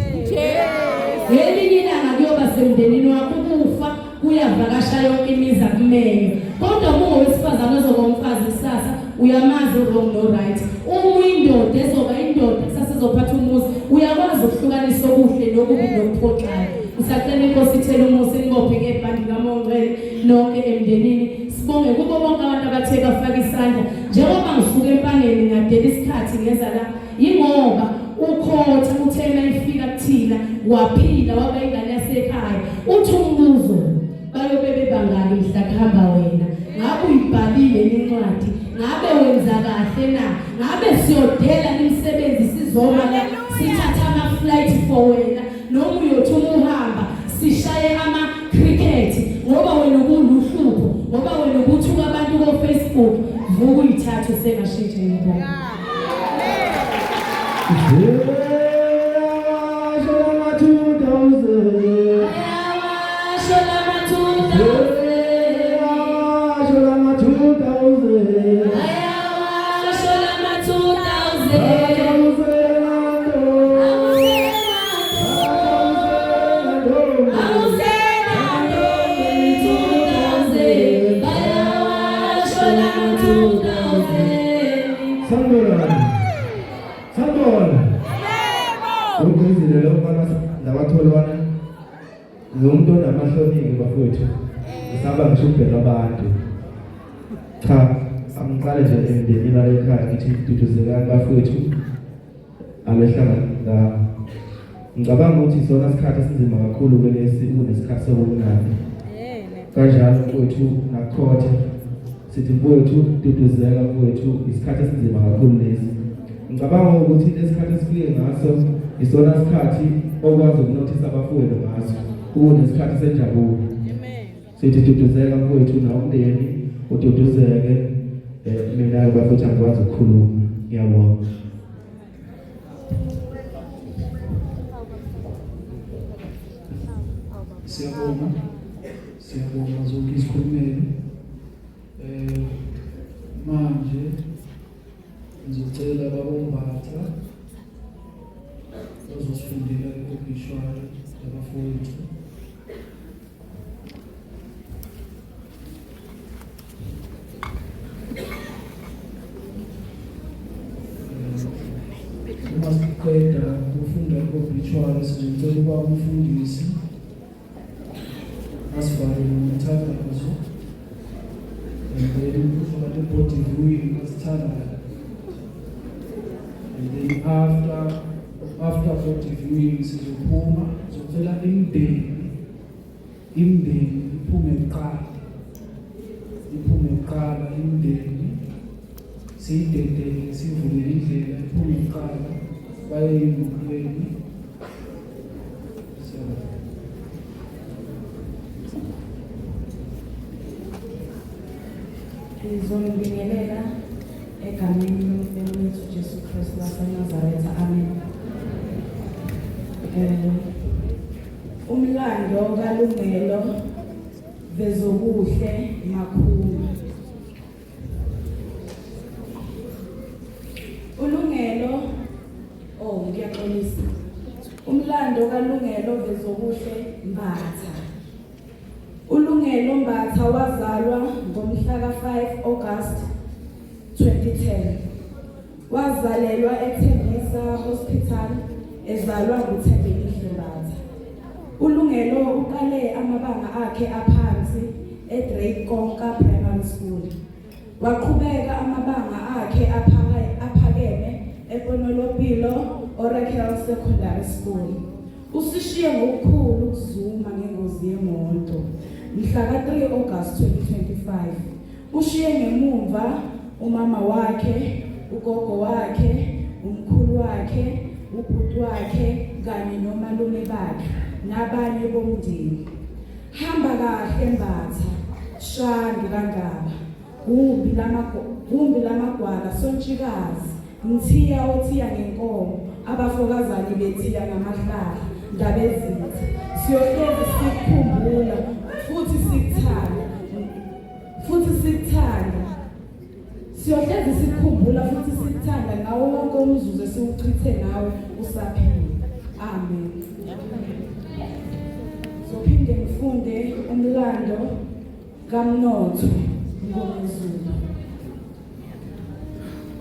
ngelinye ilanga kuyoba semndenini wakho ukufa kuyavakasha yonke imizi akumenye kodwa uma ungowesifazane ozoba umfazi kusasa uyamazi u-wrong no-right uma uyindoda ezoba indoda kusasa ezophatha umuzi uyakwazi ukuhlukanisa okuhle nokubi nokuphoxayo usacela inkosi ithele umusi nibophe ngebhandi kamongcwele nonke emndenini sibonge kubo bonke abantu abathe bafaka isandla njengoba ngisuke empangeni ngadela isikhathi ngeza la yingoba ukhotha uthe mayifika kuthina waphila waba ingane yasekhaya uthi umbuzo bayobe bebangaki mhla kuhamba wena ngabe uyibhalile incwadi ngabe wenza kahle na ngabe siyodela imisebenzi sizoma la sithatha ama-flight for wena noma uyothi uma uhamba sishaye ama-cricket ngoba wena ubuluhlupho ngoba wena ubuthuka abantu ko-Facebook vuka uyithathe usengashintsha ngibonga. Sanibona. Sanibona. Yebo. Ugqizile lo mfana namakholwane. Lo muntu onamahloni-ke bafowethu. Ngisaba ngisho ukubheka abantu. Cha, angiqale nje emndenini wale ekhaya ngithi duduzekani bafowethu. Abehlanga la. Ngicabanga ukuthi isona sikhathi esinzima kakhulu kulesi kunesikhathi sobumnandi. Kanjalo mfowethu nakhotha sithi mfowethu duduzeka mfowethu isikhathi esinzima kakhulu lesi. Ngicabanga ukuthi lesikhathi esifike ngaso isona sikhathi okwazi ukunothisa abafowenu ngaso kunesikhathi senjabulo. Sithi duduzeka mfowethu nawo umndeni ududuzeke eh mina bafowethu angikwazi ukukhuluma ngiyabonga. Siyabonga. Siyabonga zonke izikhulumeli. Eh manje ngizocela babombatha bazosifundela i-obituary yabafowethu. Uma siqeda ukufunda i-obituary sizocela ukuba umfundisi asivale ngomthandazo and then kuzoba ne-body viewing asithandayo and then after body viewing sizophuma sizocela imindeni imindeni iphume kuqala iphume kuqala imindeni siyidedele sivulele indlela iphume kuqala baye emotweni siyabonga. Ngizonibingelela egameni lomfeni wethu Jesu Kristu waseNazaretha. Amen. Eh umlando kaLungelo Vezokuhle Makhuma. ULungelo oh ngiyaxolisa. Umlando kaLungelo Vezokuhle Mbatha. ULungelo Mbatha wazalwa ngomhla ka-5 August 2010. Wazalelwa eThembisa Hospital ezalwa nguThembelihle Mbatha. ULungelo uqale amabanga akhe aphansi eDrake Konka Primary School. Waqhubeka amabanga akhe aphakeme ePonolopilo Oracle Secondary School. Usishiye ngokukhulu ukuzuma ngengozi yemoto mhla ka-3 August 2025. Ushiye ngemumva umama wakhe, ugogo wakhe, umkhulu wakhe, ubhuti wakhe kanye nomalume bakhe nabanye bomndeni. Hamba kahle Mbatha, Shandu kaNdaba, gumbi lamagwala sontshikazi. Mthiya othiya ngenkomo, abafokazane bethiya ngamahlahla, Ndabezitha. Siyohlezi sikukhumbula futhi sikuthanda. Futhi sikuthanda. Siyohlezi sikukhumbula futhi sikuthanda ngawo wonke umzuzu esiwuchithe nawe usaphila. Amen. Zophinde ngifunde umlando kaMnotho Mngomezulu.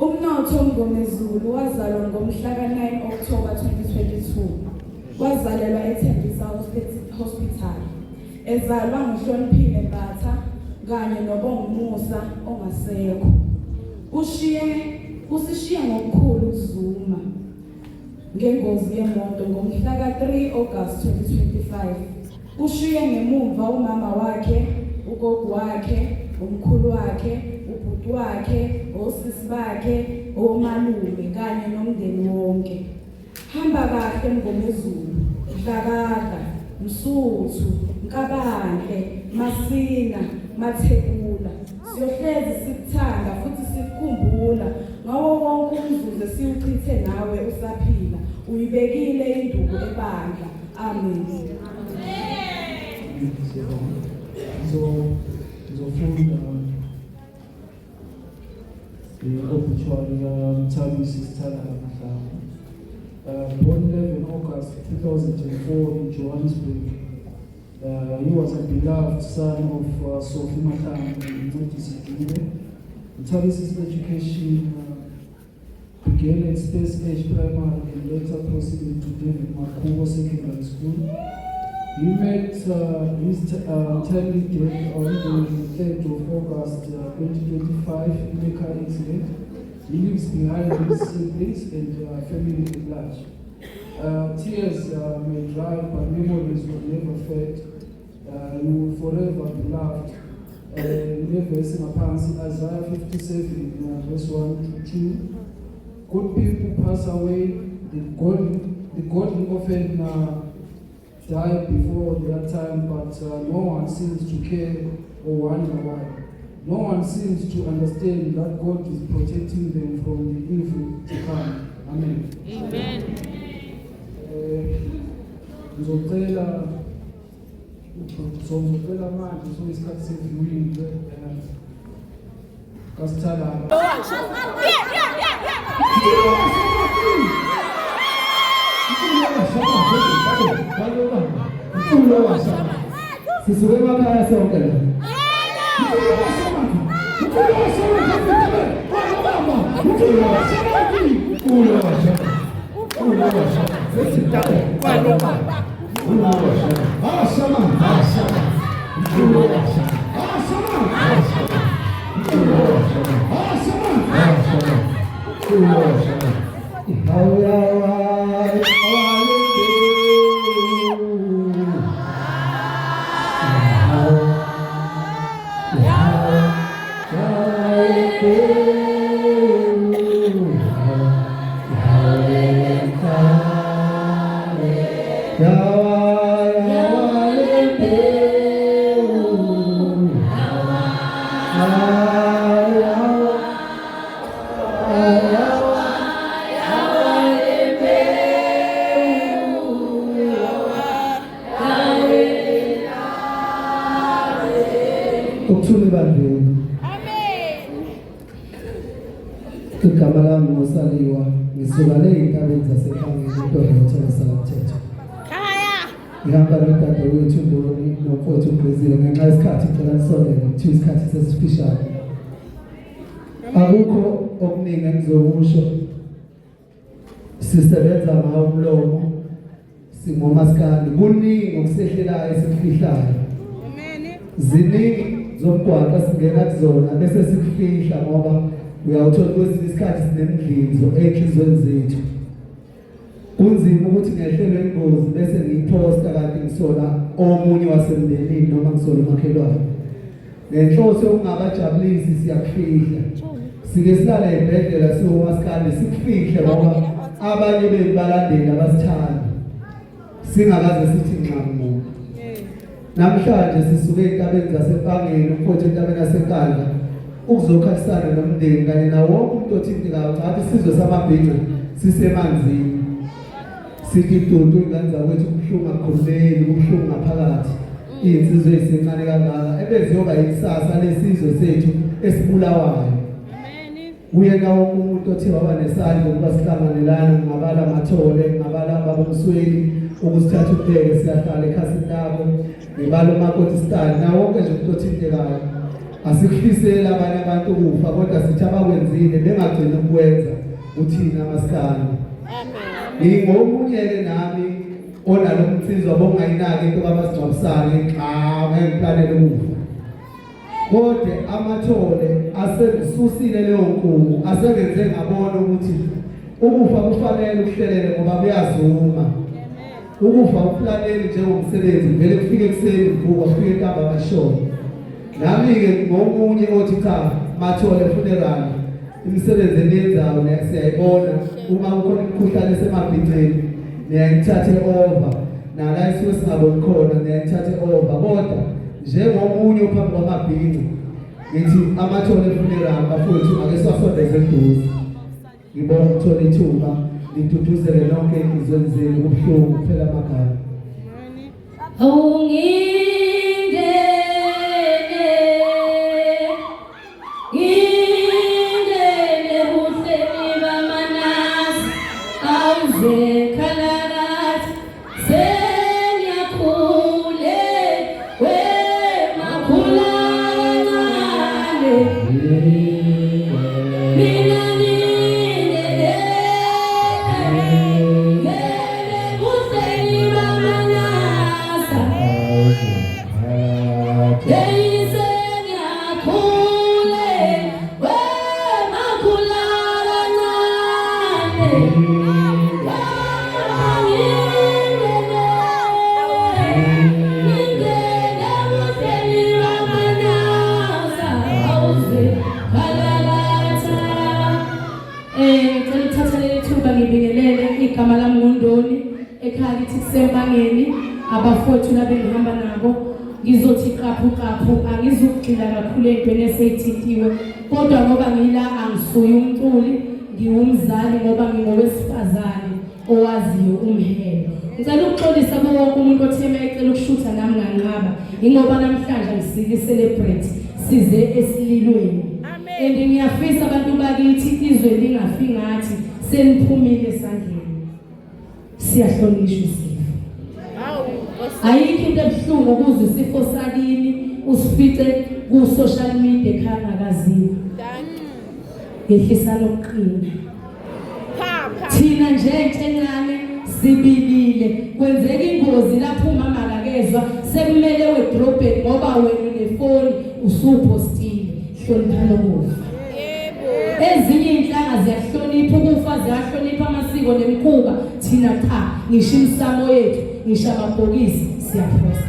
Umnotho Mngomezulu wazalwa ngomhla ka-9 October 2022. Wazalelwa eThembisa Hospital. Ezalwa nguHloniphile Mbatha kanye noBongumusa ongasekho. Ushiye usishiye ngokukhulu ukuzuma ngengozi yemoto ngomhla ka-3 August 2025. Ushiye ngemumva umama wakhe, ugogo wakhe, umkhulu wakhe, ubhuti wakhe, osisi bakhe, omalume kanye nomndeni wonke. Hamba kahle Mngomezulu, Dlakadla, Msuthu, Nkabanhle, Masina, Mathebula. Siyohlezi sikuthanda futhi sikukhumbula ngawo wonke umzuzu esiwuchithe nawe usaphila. Uyibekile induku ebandla. Amen. Ngizofunda i-obituary kaMthabisi Sithalala Mahlangu. Born 11 August 2004 in Johannesburg. He was a beloved son of Sophie Mahlangu and Ncedisi Dube. Mthabisi's education began at Space Age Primary and later proceeded to David Makhura Secondary School. He met his untimely death on the 3rd of August 2025 in a car accident. He leaves behind his siblings and family at large. Tears may dry, but memories will never fade. You will forever be loved. Le verse ngaphansi, Isaiah 57 verse 1 to 2. Good people pass away, the godly often die before their time, but no one seems to care or wonder why. No one seems to understand that God is protecting them from the evil to come. Amen. Amen. Ngizocela so ngizocela manje, so isikhathi se-viewing kaSithalala. Yeah. Sisuke emakhaya sonke la. Ukuthula ebandleni. Amen. Igama lami nguSaliwa, ngisuka le ey'ntabeni zaseKhangeni eNtondotho ngasalamthetho. Khaya. Ngihamba nodadewethu Ndoni nomfowethu uGqizile. Ngenxa yesikhathi ngicela nisondele, kuthiwa isikhathi sesifishane. Akukho okuningi engizokusho. Sisebenza ngawo umlomo, singomaskandi, kuningi okusehlelayo esikufihlayo. Amen. Ziningi zomgwaqo singena kuzona bese sikufihla ngoba uyawuthola kwesinye isikhathi sinemidlinzo ey'nhliziyweni zethu. Kunzima ukuthi ngehlelwe ingozi bese ngiyiphosta kanti ngisola omunye wasemndenini noma ngisola umakhelwane. Ngenhloso yokungabajabulisi siyakufihla. Sike silale ey'bhedlela siwomaskandi sikufihle ngoba abanye bethu balandeli abasithandi. Singakaze sithi nxamu. Namhlanje sisuke ey'ntabeni zaseMpangeni, umfowethu entabeni yaseNkandla. ukuzokhalisana nomndeni kanye nawo wonke umuntu othintekayo. Ngathi isizwe samabhinca sisemanzini. Sithi dudu ingane zakwethu kubuhlungu akukhulumeli kubuhlungu ngaphakathi. Iy'nsizwa ey'sencane kangaka ebeziyoba yikusasa lesizwe sethu esibulawayo. Kuyena wonke umuntu othe waba nesandla ukuba sihlangane lana ngabala Mathole ngabala baba Msweli ukusithatha ubheke siyahlala ekhasini labo ngibala umakoti style nawo wonke nje umuntu othintekayo asikufiseli abanye abantu ukufa kodwa sithi abakwenzile bengagcini ukwenza uthina masikandi ngingomunye-ke nami onalo mnsizwa bongayinaki into kamasingcwabisane cha ngeke ngiplanele ukufa Kodwa amathole asengisusile leyo nkungu asengenze ngabona ukuthi ukufa kufanele ukuhlelele ngoba kuyazuma. Ukufa uplaneli njengomsebenzi vele kufike ekuseni kuvuka kufike ntambama kushona. Nami-ke ngomunye othi cha mathole funeral imisebenzi eniyenzayo siyayibona uma kukhona imikhuhlane esemabhinceni niyayithathe over nala esuke singaboni khona niyayithathe over kodwa njengomunye ophambi kwamabhinci ngithi amathole efuneral bafowethu ake siwasondeze eduze ngibonga ukuthola ithuba ngiduduzele nonke enhliziyweni zenu kubuhlungu kuphela amagama Awungingene ngingene buhleni bamanasi awuze khalakathi sengiyakhule we makhula kancane mina ngingene ngene buhleni bamanasa Ngicela ukuthatha leli thuba ngibingelele igama lami nguNdoni ekhaya kithi kusempangeni abafowethu labengihamba nabo ngizothi qaphu qaphu angizukugxila kakhulu entweni eseyithintiwe kodwa ngoba ngila angisuye umculi ngiwumzali ngoba ngingowesifazane owaziyo umhelo ngicela ukuxolisa kuwo wonke umuntu othe uma ecela ukushutha nami nganqaba ingoba namhlanje angisile celebrate size esililweni and ngiyafisa abantu bakithi izwe lingafi ngathi seniphumile esandleni siyahlonishwa isifo ayikho into ebuhlungu ukuze isifo sakini usifice ku social media ekhaya ngakaziwa yehlisa lokuqina thina nje encane sibilile kwenzeka ingozi lapho umama akakezwa sekumele wedrobheni ngoba wena unefoni usuphostile hlonipha lokufa ezinye iy'nhlanga ziyahlonipha ukufa ziyahlonipha amasiko nemikhuba thina cha ngisho imisamo yethu ngisho amabhokisi siyaphosa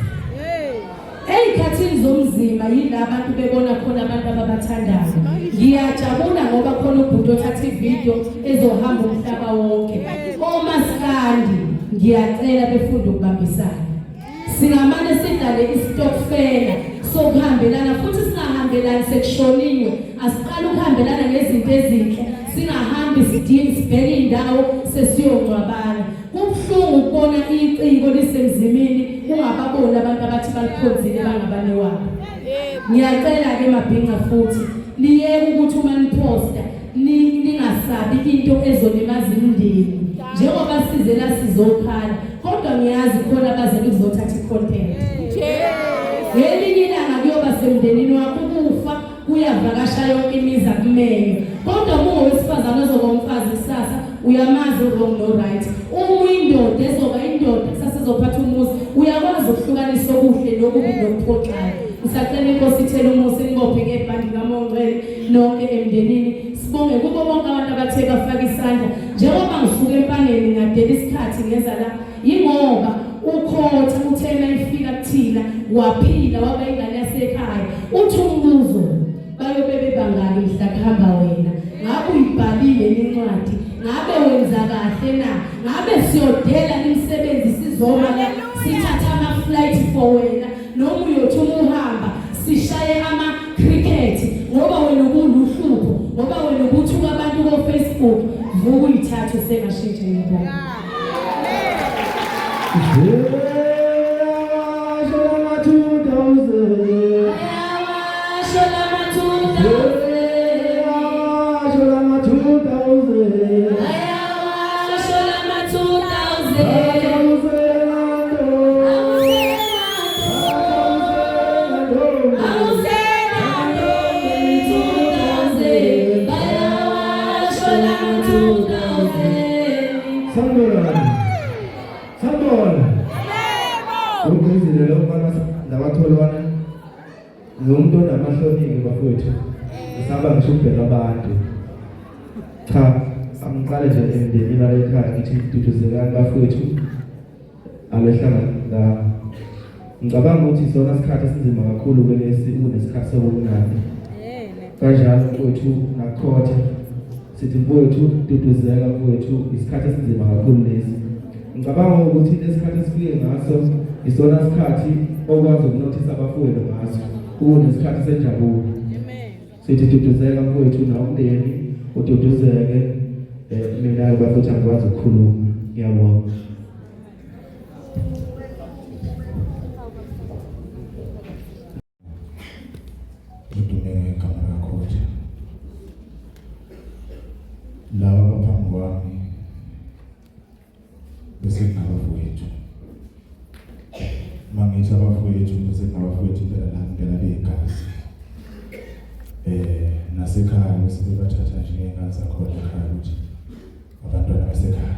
Ey'khathini zomzima yila abantu bebona khona abantu ababathandayo. Ngiyajabula ngoba khona ubhuti othatha ividiyo ezohamba umhlaba wonke. Omaskandi ngiyacela befunde ukubambisana. Singamane sidlale isitokfela sokuhambelana futhi singahambelani sekushoniwe. Asiqale ukuhambelana ngezinto ezinhle, singahambi sidingi sibheke indawo sesiyongcwabana. Kubuhlungu ukubona iciko lisemzimini ungababoni abantu abathi balikhonzile bangabanewabo. Ngiyacela ke mabhinca futhi niyeke ukuthi uma niphosta ningasabi into ezolimaza imindeni. Njengoba size la sizokhala kodwa ngiyazi khona abaze kuzothatha i-content. Ngelinye ilanga kuyoba semndenini wakho ukufa kuyavakasha yonke imizi akumenywa kodwa uma ungowesifazane ozoba umfazi kusasa uyamazi wrong no right uma uyindoda ezoba indoda kusasa ezophatha umuzi uyakwazi ukuhlukanisa okuhle nokubi nokuphoxayo ngisacela inkosi ithele umusa inibophe ngebhandi kamongcwele nonke emndenini sibonge kubo bonke abantu abathe bafaka isandla njengoba ngisuke empangeni ngadela isikhathi ngeza la Yingoba ukhotha uthe mayifika kuthina waphila waba ingane yasekhaya. Uthi umbuzo bayobe bebangaki mhla kuhamba wena? Ngabe uyibhalile incwadi? Ngabe wenza kahle na? Ngabe siyodela imisebenzi sizoma la sithatha ama flight for wena noma uyothi uma uhamba sishaye ama cricket ngoba wena Kanjani? Ayawasho lama 2000. Ayawasho lama 2000. Sanibona. Sanibona. Ugqizile lo mfana nabatholwana. Ngumuntu onamahloni-ke bafowethu. Ngisaba ngisho ukubheka abantu. Cha, angiqale nje emndenini wale ekhaya ngithi duduzekani bafowethu. Abehlanga la. Ngicabanga ukuthi isona sikhathi esinzima kakhulu kulesi kunesikhathi sobumnandi. Kanjalo mfowethu nakhotha sithi mfowethu duduzeka mfowethu isikhathi esinzima kakhulu lesi. Ngicabanga ukuthi lesikhathi esifike ngaso isona sikhathi okwazi ukunothisa abafowenu ngaso kunesikhathi senjabulo. Sithi duduzeka mfowethu nawumndeni ududuzeke mina bafowethu angikwazi ukukhuluma. Ngiyabonga. Udume ngegama likaKhotha. Laba abaphambi kwami bese kunabafowethu. Uma ngithi abafowethu bese kunabafowethu impela la impela begazi. Nasekhaya bese bebathatha njengengane zakhona ekhaya ukuthi abantwana basekhaya.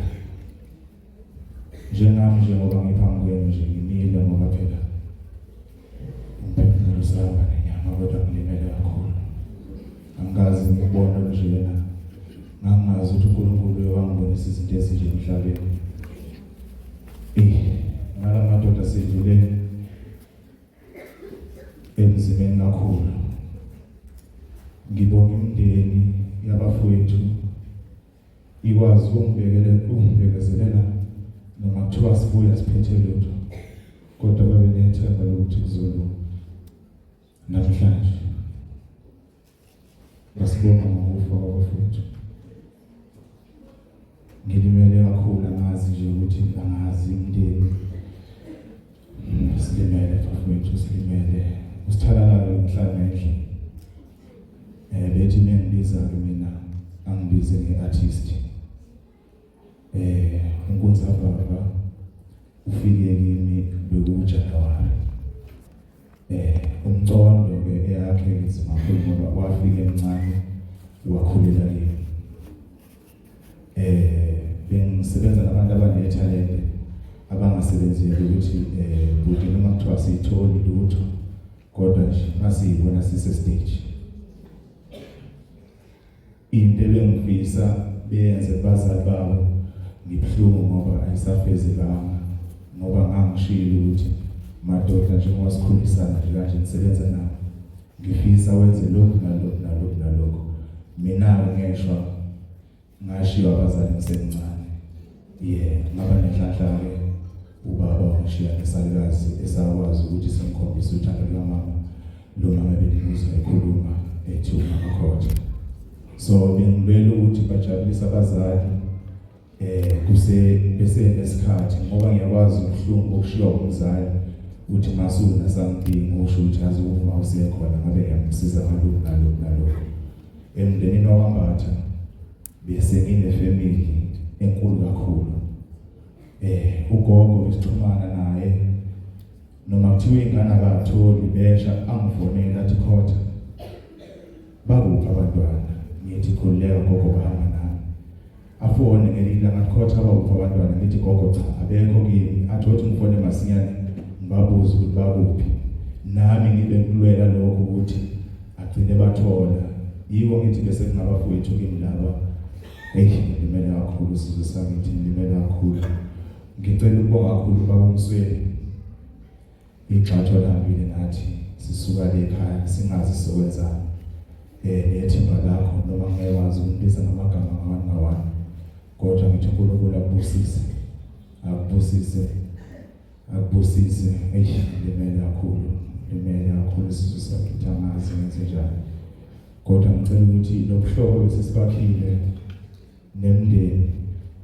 Njengami njengoba ngiphambi kwenu nje ngimile ngoba phela umphefumulo usahamba nenyama kodwa ngilimele kakhulu. Angikaze ngikubone njena. Ngangingazi ukuthi uNkulunkulu uye wangibonisa izinto ezinje emhlabeni. Ngala madoda sidlule emzimeni kakhulu. Ngibonga imindeni yabafowethu ikwazi ukungibekele ukungibekezelela noma kuthiwa sibuya siphethe lutho kodwa babe nethemba lokuthi kuzolunga. Namhlanje basibonga ngokufa kwabafowethu. Ngilimele kakhulu, angazi nje ukuthi angazi umndeni. Silimele bafowethu, silimele. Usithalala ngihlala endlini. Bethi mengibiza ke mina angibize ngeartist. uNkunzavava ufike kimi bekuJanuary. Umcondo ke eyakhe inzima kakhulu ngoba wafika emncane wakhulela kimi. Bengisebenza nabantu abanethalente abangasebenzeli ukuthi bhuti noma kuthiwa siyitholi lutho kodwa nje masiyibona sise stage. Into ebengifisa beyenze kubazali babo ngibuhlungu ngoba ayisafezekanga ngoba ngangishilo ukuthi madoda njengoba sikhulisana nje kanje nisebenza nami ngifisa wenze lokhu nalokhu nalokhu nalokhu. Mina-ke ngeshwa ngashiywa abazali ngisemncane. Yeah, ngaba nenhlanhla-ke ubaba wangishiya nesalukazi esakwazi ukuthi simkhombise uthando lukamama lo mama ebengimuzwa ekhuluma ethi umama Khotha. So bengilwela ukuthi bajabulise abazali kuse bese nesikhathi ngoba ngiyakwazi ubuhlungu bokushiywa umzali uthi masuna something usho ukuthi azi uma usekhona ngabe ngiyamsiza ngalokhu nalokhu nalokhu. Emndenini wakwaMbatha bese ngine family enkulu kakhulu. Ugogo besixhumana naye noma kuthiwa ingane akatholi besha angifonela athi Khotha bakuphi abantwana, ngithi khululeka gogo bahamba nami. Afone ngelinye ilanga athi Khotha bakuphi abantwana, ngithi gogo cha abekho kimi, athi othi ngifone masinyane ngibabuze ukuthi bakuphi. Nami ngibe ngikulwela lokho ukuthi agcine bathola. Yiwo ngithi bese kungabafowethu kimi laba. Hey, ngilimele kakhulu sizwe sakithi, ngilimele kakhulu. Ngicela ukubonga kakhulu baba uMsweli. Igxathu lihambile nathi sisuka le ekhaya singazi sokwenzani. Nethimba lakho noma ngingekwazi ukumbiza ngamagama ngawani ngawani. Kodwa ngithi uNkulunkulu akubusise. Akubusise. Akubusise. Eish, ngilimele kakhulu. Ngilimele kakhulu sizwe sakithi angazi ngenze njani. Kodwa ngicela ukuthi lobuhlobo besesibakhile nemndeni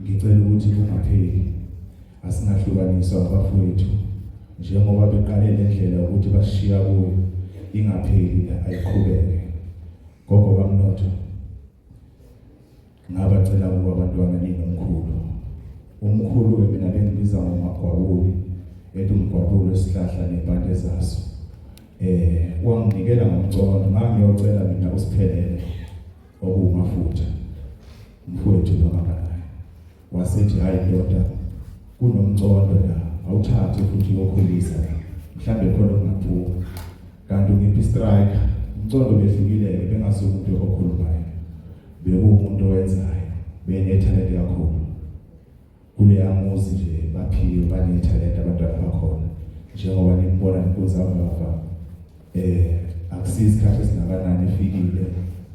Ngicela ukuthi kungapheli asingahlukaniswa abafowethu njengoba beqale le ndlela ukuthi bashiya kuyo ingapheli la ayiqhubeke. Gogo kaMnotho ngabacela kuba abantwana ninomkhulu. Umkhulu-ke mina bengibiza ngomagwabuli ethi umgwabulo esihlahla nempande zaso. Eh wanginikela ngomcondo ngangiyocela mina usiphelele okuwumafutha mfowethu lo ngabanaye wasethi hayi ndoda kunomcondo la awuthathe futhi uyokhulisa la mhlambe khona okungaphuma kanti ungiphi strike umcondo behlukile-ke bengasumuntu okhulumayo bekuwumuntu owenzayo benethalente kakhulu kuleya muzi nje baphiwe banethalente abantwana bakhona njengoba nimbona nenkunzavava eh akusiyi isikhathi esingakanani efikile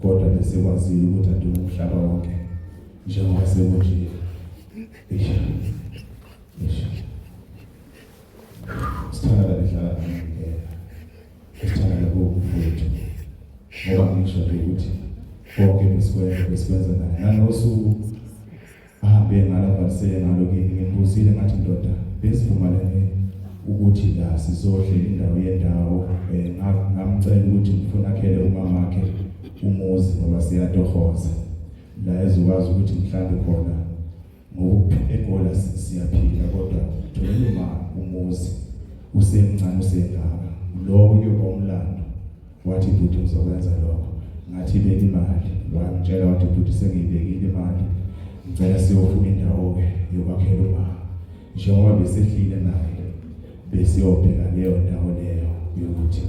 kodwa besekwazile ukuthi adume umhlaba wonke njengoba sekunje eish eish sithandana behlala nami sithandana kuwumfowethu ngoba ngisho nje ukuthi konke besikwenza besikwenza naye nanosuku ahambe ngalo avalisele ngalo kimi ngimbuzile ngathi ndoda besivumelene ukuthi la sizohlela indawo yendawo eh, ngamcela ukuthi ngifuna akhele umamakhe umuzi ngoba siyatohoza la ezokwazi ukuthi mhlambe khona ngoba eGola siyaphila kodwa tholela uma umuzi usemncane usengaka lokho kuyoba umlando wathi bhuti ngizokwenza lokho ngathi beka imali wangitshela wathi bhuti sengiyibekile imali ngicela siyofuna indawo-ke yokwakhela umama njengoba besehlile naye besiyobheka leyo ndawo leyo yokuthi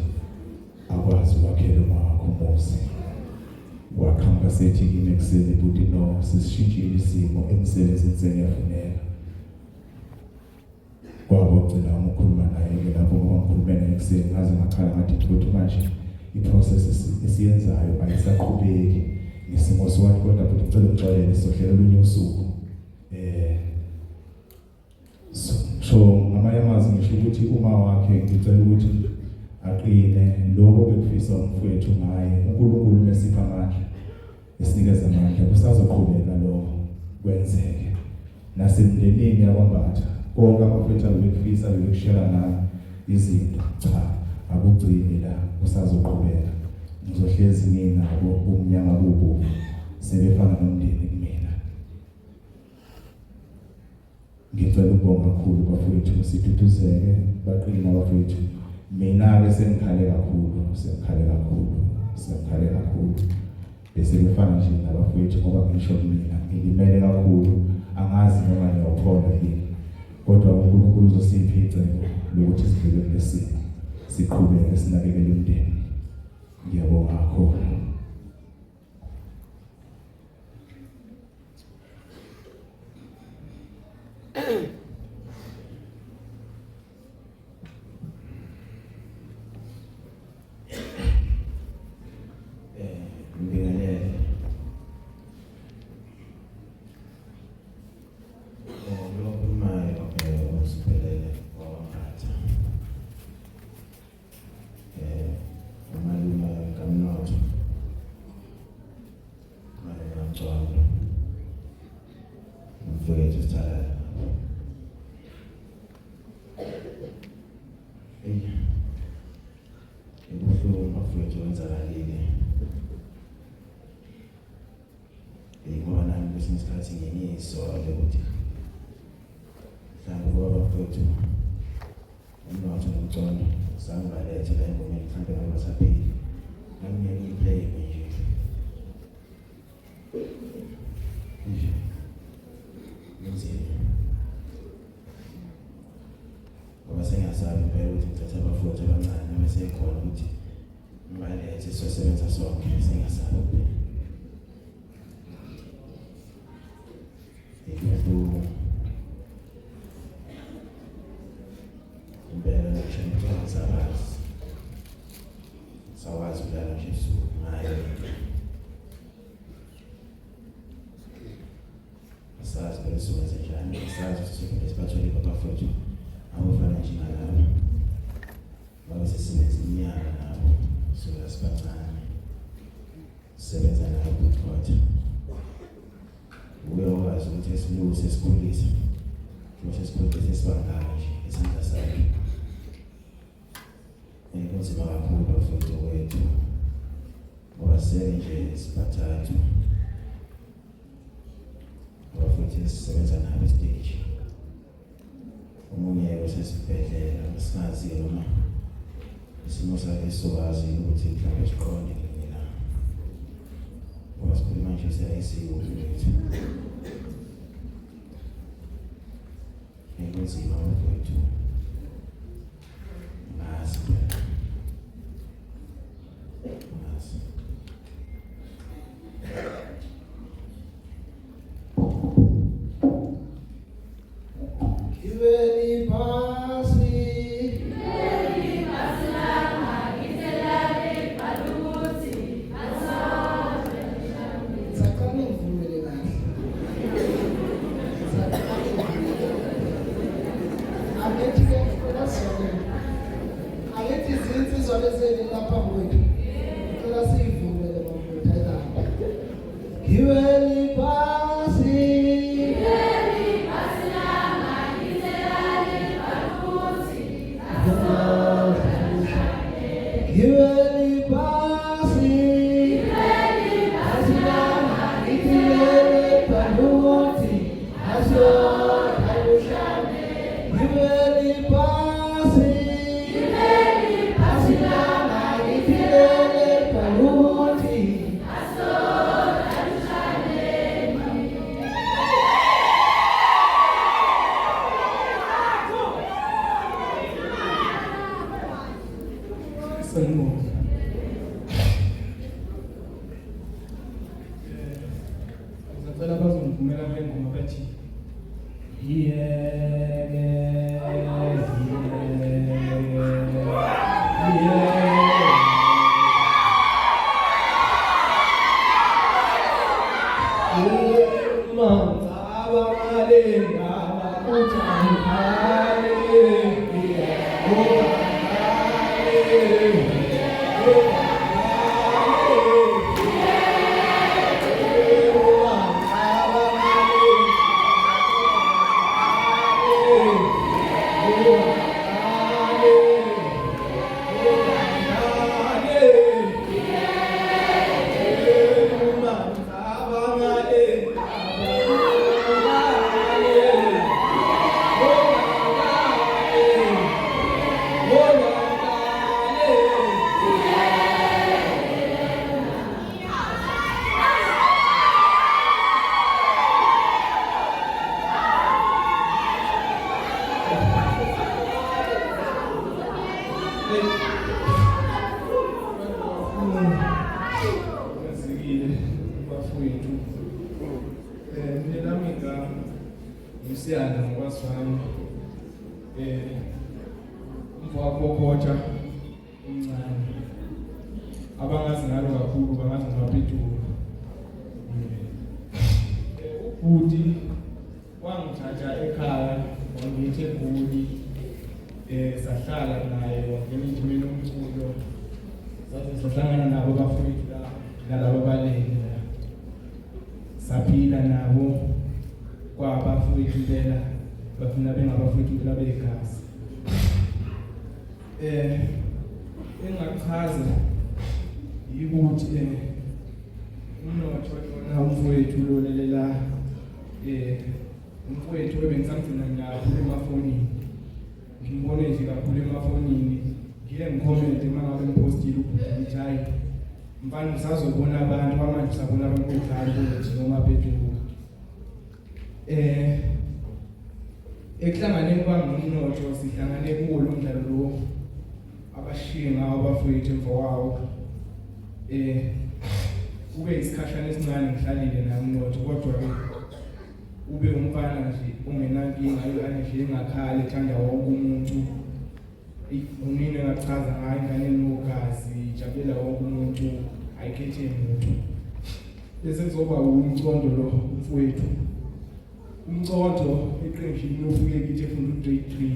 akwazi ukwakhela umama wakhe umuzi waqhamuka sethi kimi ekuseni bhuti no sesishintshile isimo emsebenzini sengiyafuneka Kwabo gcina uma ukhuluma naye-ke lapho ngoba ngikhulume naye ekuseni ngaze ngakhala ngathi ukuthi manje i-process esiyenzayo ayisaqhubeki ngesimo siwathi kodwa futhi ngicela ungixolele sizohlela olunye usuku eh so ngamanye amazwi ngisho ukuthi uma wakhe ngicela ukuthi aqine lokho bekufisa umfowethu ngaye uNkulunkulu mesipha amandla esinikeza amandla kusazoqhubeka lokho kwenzeke nasemndenini yakwaMbatha konke abafethu abebekufisa bebekushela nami izinto cha akugcini la kusazoqhubeka ngizohlezi nginabo kumnyama kubovu sebefana nomndeni kumina Ngicela ukubonga kakhulu bafowethu siduduzeke baqina bafowethu mina-ke sengikhale kakhulu sengikhale kakhulu sengikhale kakhulu bese kufana nje nabafowethu ngoba ngisho kumina ngilimele kakhulu angazi noma ngiyophola yini kodwa uNkulunkulu uzosipha icebo lokuthi sidlule kulesimo siqhubeke sinakekele umndeni ngiyabonga kakhulu Ngibingelele. Lo okhulumayo usiphelele wakwaMbatha. Eh umalume kaMnotho. Malume kaMcwabo. Umfowethu sithalala. Eyi. Ibuhlungu bafowethu kwenzakalile. Eyi ngoba nami kwesinye isikhathi ngiye ngiyisole ukuthi mhlawumbe ngoba bafowethu umnotho nomcondo zange balethe la engomeni mhlawumbe ngabe basaphila. Nami ngiye ngiyiblame nje. Nje. Kunzima. Ngoba sengiyasaba impela ukuthi ngithathe abafowethu abancane abesekhona ukuthi ngibalethe sizosebenza sonke sengiyasaba kuphela. Ibuhlungu. Impela ngisho ukuthi angisabazi. Sawazi ukulala nje ebusuku ngayo lento. Asazi phela sizokwenza njani, asazi ukuthi sizophinde sibathole abafowethu abafana njengalaba. Babe sesisebenza iminyaka nabo, sukela sibancane. Sisebenza nabo kodwa. Uye akwazi ukuthi esiluse esikhulise njengoba sesikhulise sibangaka nje isandla sakhe. Kunzima kakhulu bafowethu kwethu ngoba sele nje sibathathu abafowethu esisebenza nabo esiteji. Omunye usesibhedlela singazi noma isimo sakhe sizokwazi ukuthi mhlawumbe siqonde ngelinye ilanga ngoba sikhuluma nje se-ICU mfowethu. Kunzima bafowethu, ngazi phela ngazi. Gibeli phasi. Sacela ngivumele kahle. Sacela ngivumele kahle. Angithi ke ngicela sizwane. Angithi izinsizwa lezi lapha kwethu. Ngicela siyivumele bafowethu ayikabi. Gibeli phasi. Gibeli phasi. Sanibona. Ngisacela bazongivumela kule ngoma bathi yeke yeke. Uma ngicabanga le ndaba uthi angikhale, Ngazikile bafowethu. Mina nami igama uSiyanda ngokwazwami. Umfo wakho omncane. Abangazi ngalo kakhulu bangazi ngoMapetulo. Ubhuti wangithatha ekhaya wangithi eGoli, sahlala naye wangena endimeni yomculo, saze sahlangana nabo abafowethu la nalabo abalele la, saphila nabo kwabafowethu impela, bafuna bengabafowethu impela begazi. Engachaza yikuthi umnotho lona umfowethu lolelela umfowethu ebengisamgcina kakhulu emafonini, ngimbone nje kakhulu emafonini, ngiye ngikhomente uma ngabe ngipostile ubhuti ukuthi hayi mfana usazobona abantu kwamanje, usabona abantu bodlala kuthi noma beduka. Ekuhlanganeni kwami nomnotho sihlangane kuwo lo mdlalo lo abashiye ngawo abafowethu emva kwawo. Kube isikhashana esincane ngihlalile naye umnotho, kodwa ke ube umfana nje ongenankinga, ingane nje engakhali, ethanda wonke umuntu. Unini engachaza ngayo ingane enogazi, ijabulela wonke umuntu, ayikhethe muntu. Bese kuzoba umcondo lo umfowethu. Umcondo eqenjini ufike kithi efunda u-grade 3.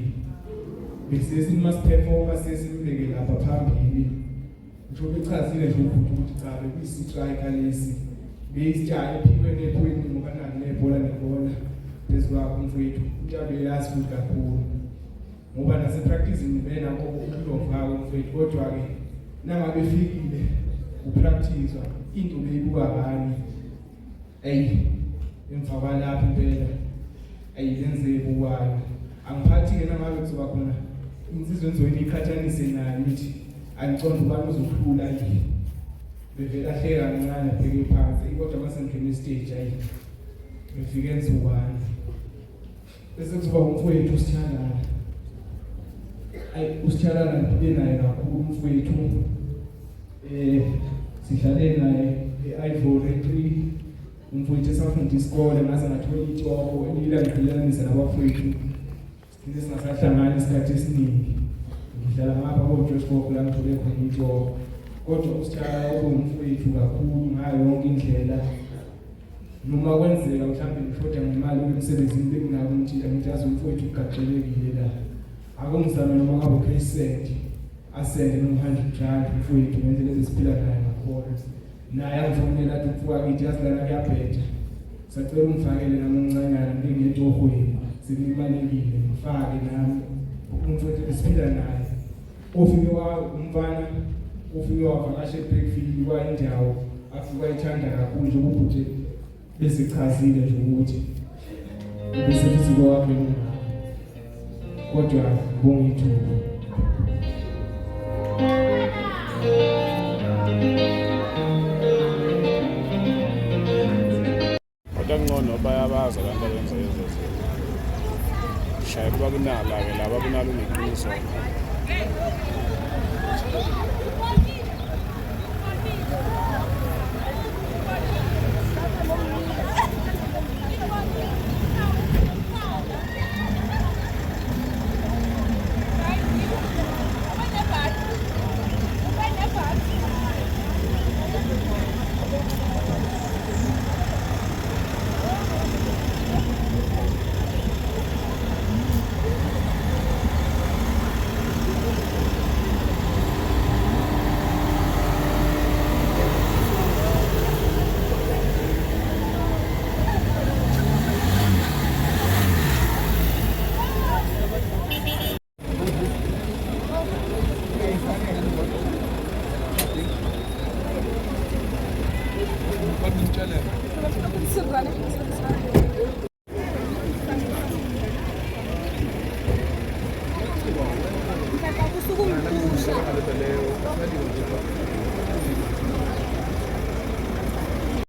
Bese sithi masiperforma sesimbeke lapha phambili. Njengoba echazile nje ubhuti ukuthi cha bekuyisi-striker lesi. Beyisitshaye ephiwe nephoyini ngoba nani nebhola nebhola. khona phezu kwakho mfowethu intando uyazi futhi kakhulu ngoba nasepracticini benakho ukulova-ke mfowethu kodwa-ke nangabe efikile upracticewa into beyibuka kanye eyi emva kwalapho impela eyi lenze ebukwayo angiphathi-ke nangabe kuzoba khona insizwa enzoyini iqhathanise nayo ithi angiconda ubani uzokhula nje bevele ahleka kancane abheke phansi kodwa uma sengingena estage ayi ngifike enzukwane bese kuzoba umfowethu usithandana ayi usithandana ngiphile naye kakhulu umfowethu eh sidlale naye e-Ivory 3 umfowethu esafunda isikole ngaze ngathola itoho elila ngiqhelelanisa nabafowethu sigcine singasahlangani isikhathi esiningi ngidlala ngapha ko-Josh Bob la ngithole khona itoho kodwa usithala ube umfowethu kakhulu ngayo yonke indlela noma kwenzeka mhlawumbe ngishoda ngemali emsebenzini benginako ngithi angijazi umfowethu ugaxelekile la ake ngizame noma ngabe cash send asende noma 100 rand umfowethu ngendlela esiphila naye ngakhona naye angifonela athi umfowethu yazi lana kuyabheda sacela ungifakele nami omncanyana ngike ngetohweni sekuyibalekile ngifake nami umfowethu esiphila naye ofike wa umfana ufike wavakasha eBlackfield kwayindawo afike wayithanda kakhulu nje ubhuti besichazile nje ukuthi bese futhi kwakhe kodwa ngibonga ithuba. Kodwa ngcono bayabazi abantu abenza lezo zinto. Shaya kuba kunala-ke laba kunalo uneqiniso.